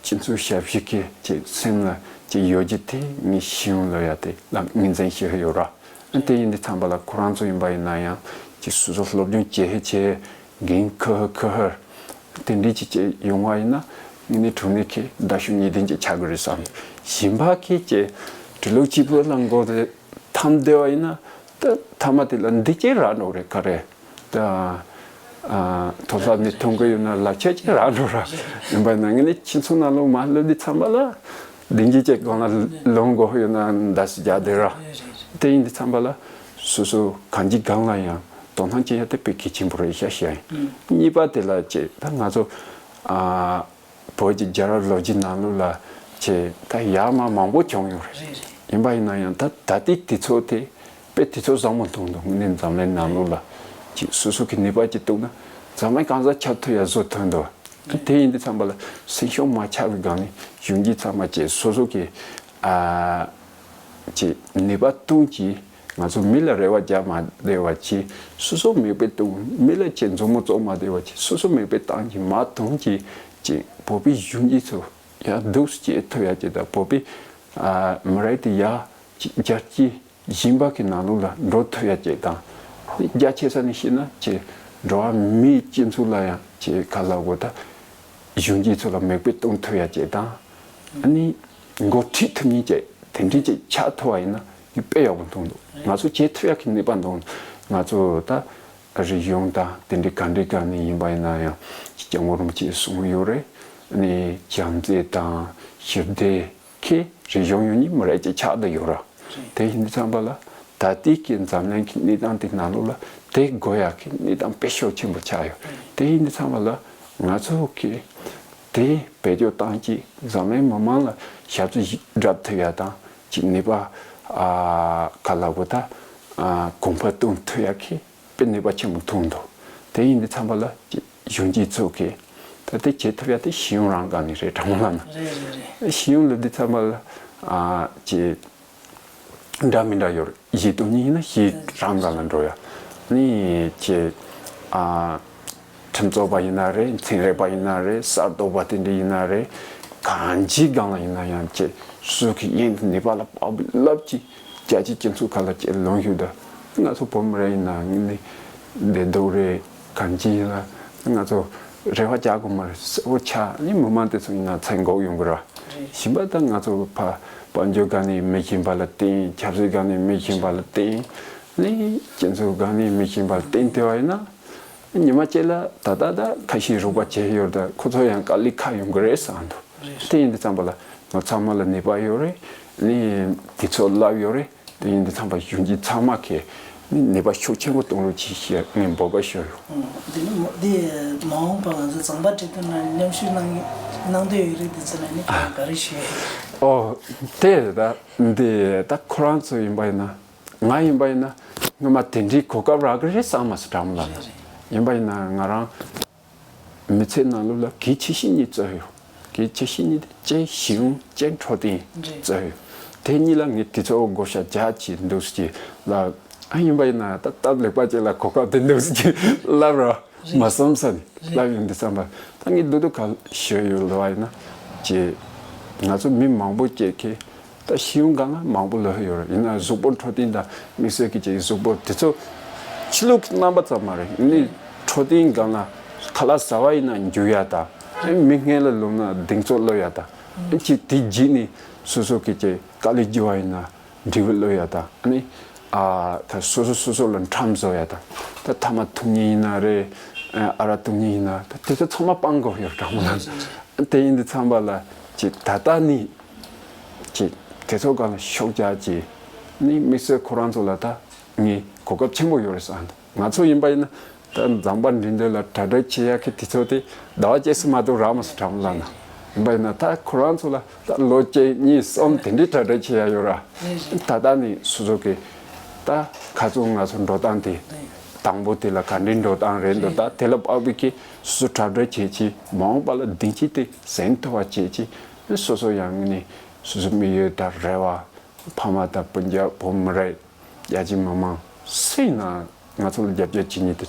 སྤྱི་ཚོགས་ཞབས་ཞུ་གི་ཅེས་སེམས་ལ་ཅེས་ཡོད་རྒྱུ་དེ་ངས་ཤེས་ཡོན་སློབ་ཡ་དེ་ལ་ངོས་འཛིན་བྱེད་ཡོད་ར། དེ་ཡིན་དུས་ཙམ་པ་ལ་ཁོ་རང་ཚོ་ཡིན་པ་ཡིན་ན་ཡང་ཅིག་སོ་སོ་སློབ་སྦྱོང་བྱེད་ཧེ་བྱེད་འགན་ཁུར་ཧེ་ཁུར་ཧེ་དེ་འདྲའི་ཅིག་ཅིག་ཡོང་བ་ཡིན་ན་དངོས་གནས་དྲང་གནས་ཀྱི་མདའ་ཤུགས་ཉིས་ལྡན་ཅིག་ཆགས་ཀྱི་རེད་བསམ། གཞན་པ་ཁྱེད་ཀྱིས་འབྲི་ཀློག་གཅིག་པུ་ལ་མགོ་དེ་འཐམ་བསྡད་པ་ཡིན་ན་ད་མཐའ་མ་དེ་ལ་འདི་ཅིག་རག་འགྲོ་རེད་ག་རེ། ད་ཨ་མཐོ་སློབ་ནས་ཐོན་གི་ཡོད་ན་ལག་ཁྱེར་ཅིག་རག་འགྲོ་ར། ཡིན་པ་ཡིན་ན་དངོས་གནས་སྤྱི་ཚོགས་ནང་ལོགས་མར་སླེབས་དུས་ཙམ་པ་ལ་བདེ་སྐྱིད་ཅིག་སྒང་ལ་ལོང་དགོས་ཡོད་ན་འདྲ་ཞིག་རྒྱག་བསྡད་ར། དེ་ཡིན་དུས་ཙམ་པ་ལ་སོ་སོ་གང་ཅིའི་སྒང་ལ་ཡང་དོ་སྣང་བྱེད་ཡ་དེ་དཔེ་གལ་ཆེན་པོ་རེད་ཤག་ཤག་ཡིན། གཉིས་པ་དེ་ལ་ཅེས་ད་ང་ཚོ་ཨ་བོད་ཀྱི་རྒྱལ་རབས་ལོ་རྒྱུས་ནང་ལོགས་ལ་ཅེས་ད་ཡར་མར་མང་པོ་བྱུང་ཡོད་རེད། རེད་རེད། ཡིན་པ་ཡིན་ན་ཡང་ད་ད་ལྟའི་དུས་ཚོད་དེ་དཔེ་དུས་ཚོད་བཟང་པོ་མཐོང་འདུག་དངོས་གནས་འཛམ་གླིང་ནང་ལོགས་ལ་ཅིག་སོ་སོ་གི་ནུས་པ་ཅིག་གཏོང་ན་འཛམ་གླིང་གང་སར་ཁྱབ་ཐུབ་ཡ་བཟོ་ཐུབ་འདུག་དེ་ཡིན་དུས་ཙམ་པ་ལ་སེམས་ཤུགས་མ་ཆག་གི་སྒང་ནས་གཞོན་སྐྱེས་ཚང་མ་ཅིག་སོ་སོ་གི་ཨ་ཅིག་ནུས་པ་གཏོང་གིས་ང་ཚོ་མི་ལ་རེ་བ་རྒྱག་མ་བསྡད་པ་ཅིག་སོ་སོ་མིག་དཔེ་གཏོང་། མི་ལ་ཅིག་མཛུབ་མོ་བཙུགས་མ་བསྡད་པ་ཅིག་སོ་སོ་མིག་དཔེ་བཏང་གིས་མ་གཏོང་གིས་ཅིག་བོད་པའི་གཞོན་སྐྱེས་ཚོ་ཡར་འདུག་སེ་སྐྱེ་ཐུབ་ཡ་ཅིག་དང་། བོད་པའི་ཨ་མི་རིགས་དེ་ཡར་ཅིག་རྒྱལ་སྤྱི་གཞན་པ་གི་ནང་ལོགས་ལ་འགྲོ་ཐུབ་ཡ་ཅིག་དང་། རྒྱ་ཆེ་ས་ནས་བཤད་ན་ཅིག་འགྲོ་བ་མིའི་སྤྱི་ཚོགས་ལ་ཡང་ཅིག་ག་ལ་གོ་ད་གཞོན་སྐྱེས་ཚོ་ལ་མིག་དཔེ་གཏོང་ཐུབ་ཡ་ཅིག་དང་། ཨ་ནི་འགོ་ཁྲིད་ཐུབ་མཁན་ཅིག་དེ་འདྲའི་ཅིག་ཆགས་ཐུབ་པ་ཡིན་ན་དཔེ་ཡག་པོ་མཐོང་འདུག་ང་ཚོ་བྱེད་ཐུབ་ཡ་གི་ནུས་པ་འདུག་ང་ཚོ་ད་རིག་གཞུང་དང་དེ་འདྲའི་ག་འདྲའི་སྒང་ནས་ཡིན་པ་ཡིན་ན་ཡང་སྐྱབས་མགོན་རིན་པོ་ཆེས་གསུངས་ཡོད་རེད། ཨ་ནི་བྱམས་བརྩེ་དང་ཞི་བདེ་ཁེ་རེ་བྱུང་ཡོད་ནི་མི་རེད་ཅེས་ཆགས་བསྡད་ཡོད་ར། དེ་ཡིན་དུས་ཙམ་པ་ལ་ད་ལྟའི་གི་འཛམ་གླིང་གི་གནས་སྟངས་དེ་ནང་ལོགས་ལ་དེ་དགོས་ཡག་གི་གནས་སྟངས་དཔེ་ཤུགས་ཆེན་པོ་ཆགས་ཡོད། དེ་ཡིན་དུས་ཙམ་པ་ལ་ང་ཚོ་གི་དེ་བེད་སྤྱོད་བཏང་གིས་འཛམ་གླིང་མི་མང་ལ་ཞབས་ཕྱི་ཞིག་བསྒྲུབ་ཐུབ་ཡ་དང་ཅིག་ནུས་པ་ཨ་ག་ལ་གོ་ད་ཨ་གོང་འཕེལ་གཏོང་ཐུབ་ཡ་གི་དཔེ་ནུས་པ་ཆེན་པོ་མཐོང་འདུག་དེ་ཡིན་དུས་ཙམ་པ་ལ་གཞོན་སྐྱེས་ཚོ་གིས་ད་ལྟ་བྱེད་ཐུབ་ཡ་དེ་ཤེས་ཡོན་རང་སྒང་ནས་རེད། དྲང་མོ་ལབ་ན། རེད་རེད་རེད། ཤེས་ཡོན་ལབ་དུས་ཙམ་པ་ལ་ཨ་ཅེ་འདྲ་མི་འདྲ་ཡོད་རེད། གཞས་གཏོང་མཁན་ཡིན་ན་གཞས་རང་སྒང་ལ་འགྲོ་ཡ། ནི་ཅེ་ཨ་ཁྲིམས་རྩོད་པ་ཡིན་ན་རེད། ཚན་རིག་པ་ཡིན་ན་རེད། གསར་གཏོད་པ་དེ་འདྲ་ཡིན་ན་རེད། གང་ཅིའི་སྒང་ལ་ཡིན་ན་ཡང་ཅེ་སོ་སོ་གི་ཡིན་ནུས་པ་ལ་དཔག་པའི་རླབས་ཀྱིས་རྒྱལ་སྤྱིའི་སྤྱི་ཚོགས་ཁག་ལ་ཅིག་ལོངས་ཤུགས་དང་། ང་ཚོ་བོད་མི་རིགས་ཡིན་ན་ངས་ནི་བདེ་སྡུག་རེད། གང་ཅི་ཡིན་ན་ང་ཚོ་རེ་བ་རྒྱག་དགོས་མ་རེད། གསལ་པོ་ཆགས་ནི་མི་མང་དེ་ཚོ་ཡིན་ན་མཚན་འགོག་ཡོང་གི་ར། གཞན་པ་ད་ང་ཚོ་ཕ་དཔལ་འབྱོར་སྒང་ནས་མི་ཤེས་པ་ལ་བརྟེན། ཆབ་སྲིད་སྒང་ནས་མི་ཤེས་པ་ལ་བརྟེན། ནི་སྤྱི་ཚོགས་སྒང་ནས་མི་ཤེས་པ་ལ་བརྟེན་དེ་བ་ཡིན་ན། ཉི་མ་གཅིག་ལ་ད་ལྟ་ད་ཁ་ཤས་རོགས་པ་བྱས་ཡོད་ད་ཁོ་ཚོ་ཡང་དཀའ་ལས་ཁག་ཡོང་གི་རེད་བསམ་འདུག་དེ་ཡིན་དུས་ཙམ་པ་ལ་ང་ཚང་མ་ལ་ནུས་པ་ཡོད་རེད། ནི་དུས་ཚོད་རླབས་ཡོད་རེད། དེ་ཡིན་དུས་ཙམ་པ་གཞོན་སྐྱེས་ཚང་མ་གིས་ནི་ནུས་པ་ཤུགས་ཆེན་པོ་གཏོང་རོགས་གྱིས་ཞེས་ངས་འབོད་སྐུལ་ཞུ་ཡོད། འདི་ནི་མ་འདི་མ་འོངས་པ་ང་ཚོ་ཛམ་བྷ་འབྲི་དུས་ན་མཉམ་ཞུགས་གནང་གནང་འདོད་ཡོད་རེད། དེ་ཚོ་ལ་ནི་ག་རེ་ཞུ་ཡོད། ཨོ་དེ་ད་འདི་ད་ཁོ་རང་ཚོ་ཡིན་པ་ཡིན་ན། ང་ཡིན་པ་ཡིན་ན་སྔོན་མ་དེ་འདྲའི་གོ་སྐབས་རག་གི་རེད་བསམ་མ་སོང་། དྲང་མོ་ལབ་ན། རེད་རེད། ཡིན་པ་ཡིན་ན་ང་རང་མི་ཚེ་ནང་ལོགས་ལ་གལ་ཆེ་ཤོས་གཉིས་རྩོད་ཡོད། གལ་ཆེ་ཤོས་གཉིས་དེ་གཅིག་ཤེས་ཡོན། གཅིག་འཕྲོད་བསྟེན་རེད། རྩོད་ཡོད། དེ་གཉིས་ལ་ངས་དུས་ཚོད་བགོ་བཤའ་རྒྱག་ཅིག་འདུག་ཅིག་ལབ། ཨ་ཡིན་པ་ཡིན་ན་ད་སྟབས་ལེགས་པ་ཅིག་ལ་གོ་སྐབས་དེ་འདུག་ཅིག་ལབ་རོགས། རེད། མ་བསམ་ས་ནས་རེད། ལབ་ཡོང་དུས་ཙམ་པ་ད་ངས་སྡུག་སྡུག་ག་ཞུ་ཡོད་ལབ་པ་ཡིན་ན་ཅེ། ང་ཚོ་མི་མང་པོ་ཅིག་གིས་ད་ཤེས་ཡོན་སྒང་ལ་མང་པོ་ལོས་ཡོད་རེད། ཡིན་ན་གཟུགས་པོ་འཕྲོད་བསྟེན་དང་དམིགས་བསལ་གྱི་ཅིག་གཟུགས་པོ་དེ་ཚོ་ཕྱི་ལོགས་ཀྱི་རྣམ་པ་ཙམ་མ་རེད། ཡིན་ནའི་འཕྲོད་བསྟེན་སྒང་ལ་ཁ་ལག་ཟ་བ་ཡིན་ན་འཇུ་ཡ་དང་། མི་སྔན་ལ་ལོག་ན་གདེང་ཚོད་སློག་ཡ་དང་། ཅིག་དེ་རྗེས་ནས་སོ་སོ་གི་ཅིག་དཀའ་ལས་རྒྱུ་བ་ཡིན་ན། འབྲས་བུ་བླུ་ཡ་དང་། ཨ་ནི་ཨ་ད་སོ་སོ་སོ་སོ་ལ་ཁྲམ་བཟོ་ཡ་དང་། ད་ཐ་མག་འཐུང་མཁན་ཡིན་ན་རེད། ཨ་རག་འཐུང་མཁན་ཡིན་ན་ད་དེ་ཚོ་ཚང་མ་སྤང་དགོས་ཡོད། དྲང་མོ་ལབ་ན། དེ་ཡིན་དུས་ཙམ་པ་ལ་ཅིག་ད་ལྟ་ནས་ ཅིག་དེ་ཚོ་སྒང་ལ་ཤུགས་རྒྱག་ཅིག་ནི་དམིགས་བསལ་ཁོ་རང་ཚོ་ལ་ད་ངས་གོ་སྐབས་ཆེན་པོ་ཡོད་རེད་བསམ། ང་ཚོ་ཡིན་པ་ཡིན་ན་ད་ཛམ་བྷ་འགྲིམ་འགྲུལ་ལ་གྲ་སྒྲིག་བྱེད་ཡག་གི་དུས་ཚོད་དེ་ཟླ་བ་གཅིག་ཙམ་མ་གཏོགས་རག་མ་སོང་། དྲ་མ་ལབ་ན་ཡིན་པ་ཡིན་ན་ད་ཁོ་རང་ཚོ་ལ་ད་ལོ་གཅིག་གཉིས་གསུམ་དེ་འདྲའི་གྲ་སྒྲིག་བྱེད་ཡག་ཡོད་ར། ད་ལྟ་ནས་སོ་སོ་གི་ད་ཁ་རྩང་ང་ཚོ་འགྲོ་སྟངས་དེ་དང་པོ་དེ་ལ་ག་འདྲའི་འགྲོ་སྟངས་རེད་འདུག་ད་དེ་ལ་དཔག་པའི་གི་སོ་སོ་གྲ་སྒྲིག་བྱེད་ཅིག་མ་འོངས་པ་ལ་བདེ་སྐྱིད་དེ་ཟིན་ཐུབ་པ་བྱེད་ཅིག་སོ་སོ་ཡང་ནས་སོ་སོ་དམིགས་ཡུལ་དང་རེ་བ། ཕ་མ་དང་སྤུན་ཀྱག་བུ་མོ་རེད། རྒྱ་ཆེ་མི་མང་སུ་ཡིན་ན་ང་ཚོ་ལ་རྒྱབ་སྐྱོར་བྱེད་མཁན་དེ་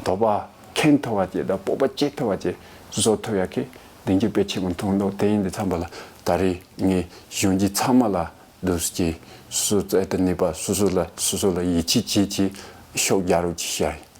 དོགས་པ་ཁེངས་ཐུབ་པ་བྱས་དང་སྤོབས་པ་སྐྱེ་ཐུབ་པ་བྱས་བཟོ་ཐུབ་ཡག་གི་གདེང་ཚོད་དཔེ་ཆེན་པོ་མཐོང་འདུག་དེ་ཡིན་དུས་ཙམ་པ་ལ་ད་རེས་ངས་གཞོན་སྐྱེས་ཚང་མ་ལ་འདུག་སེ་སོ་སོ་རྩལ་དུ་གནས་པ་སོ་སོ་ལ་སོ་སོ་ལ་ཡིད་ཆེས་བྱེད་ཅིག་ཤུགས་རྒྱག་རོགས་ཅིག་བྱ་ཡིན།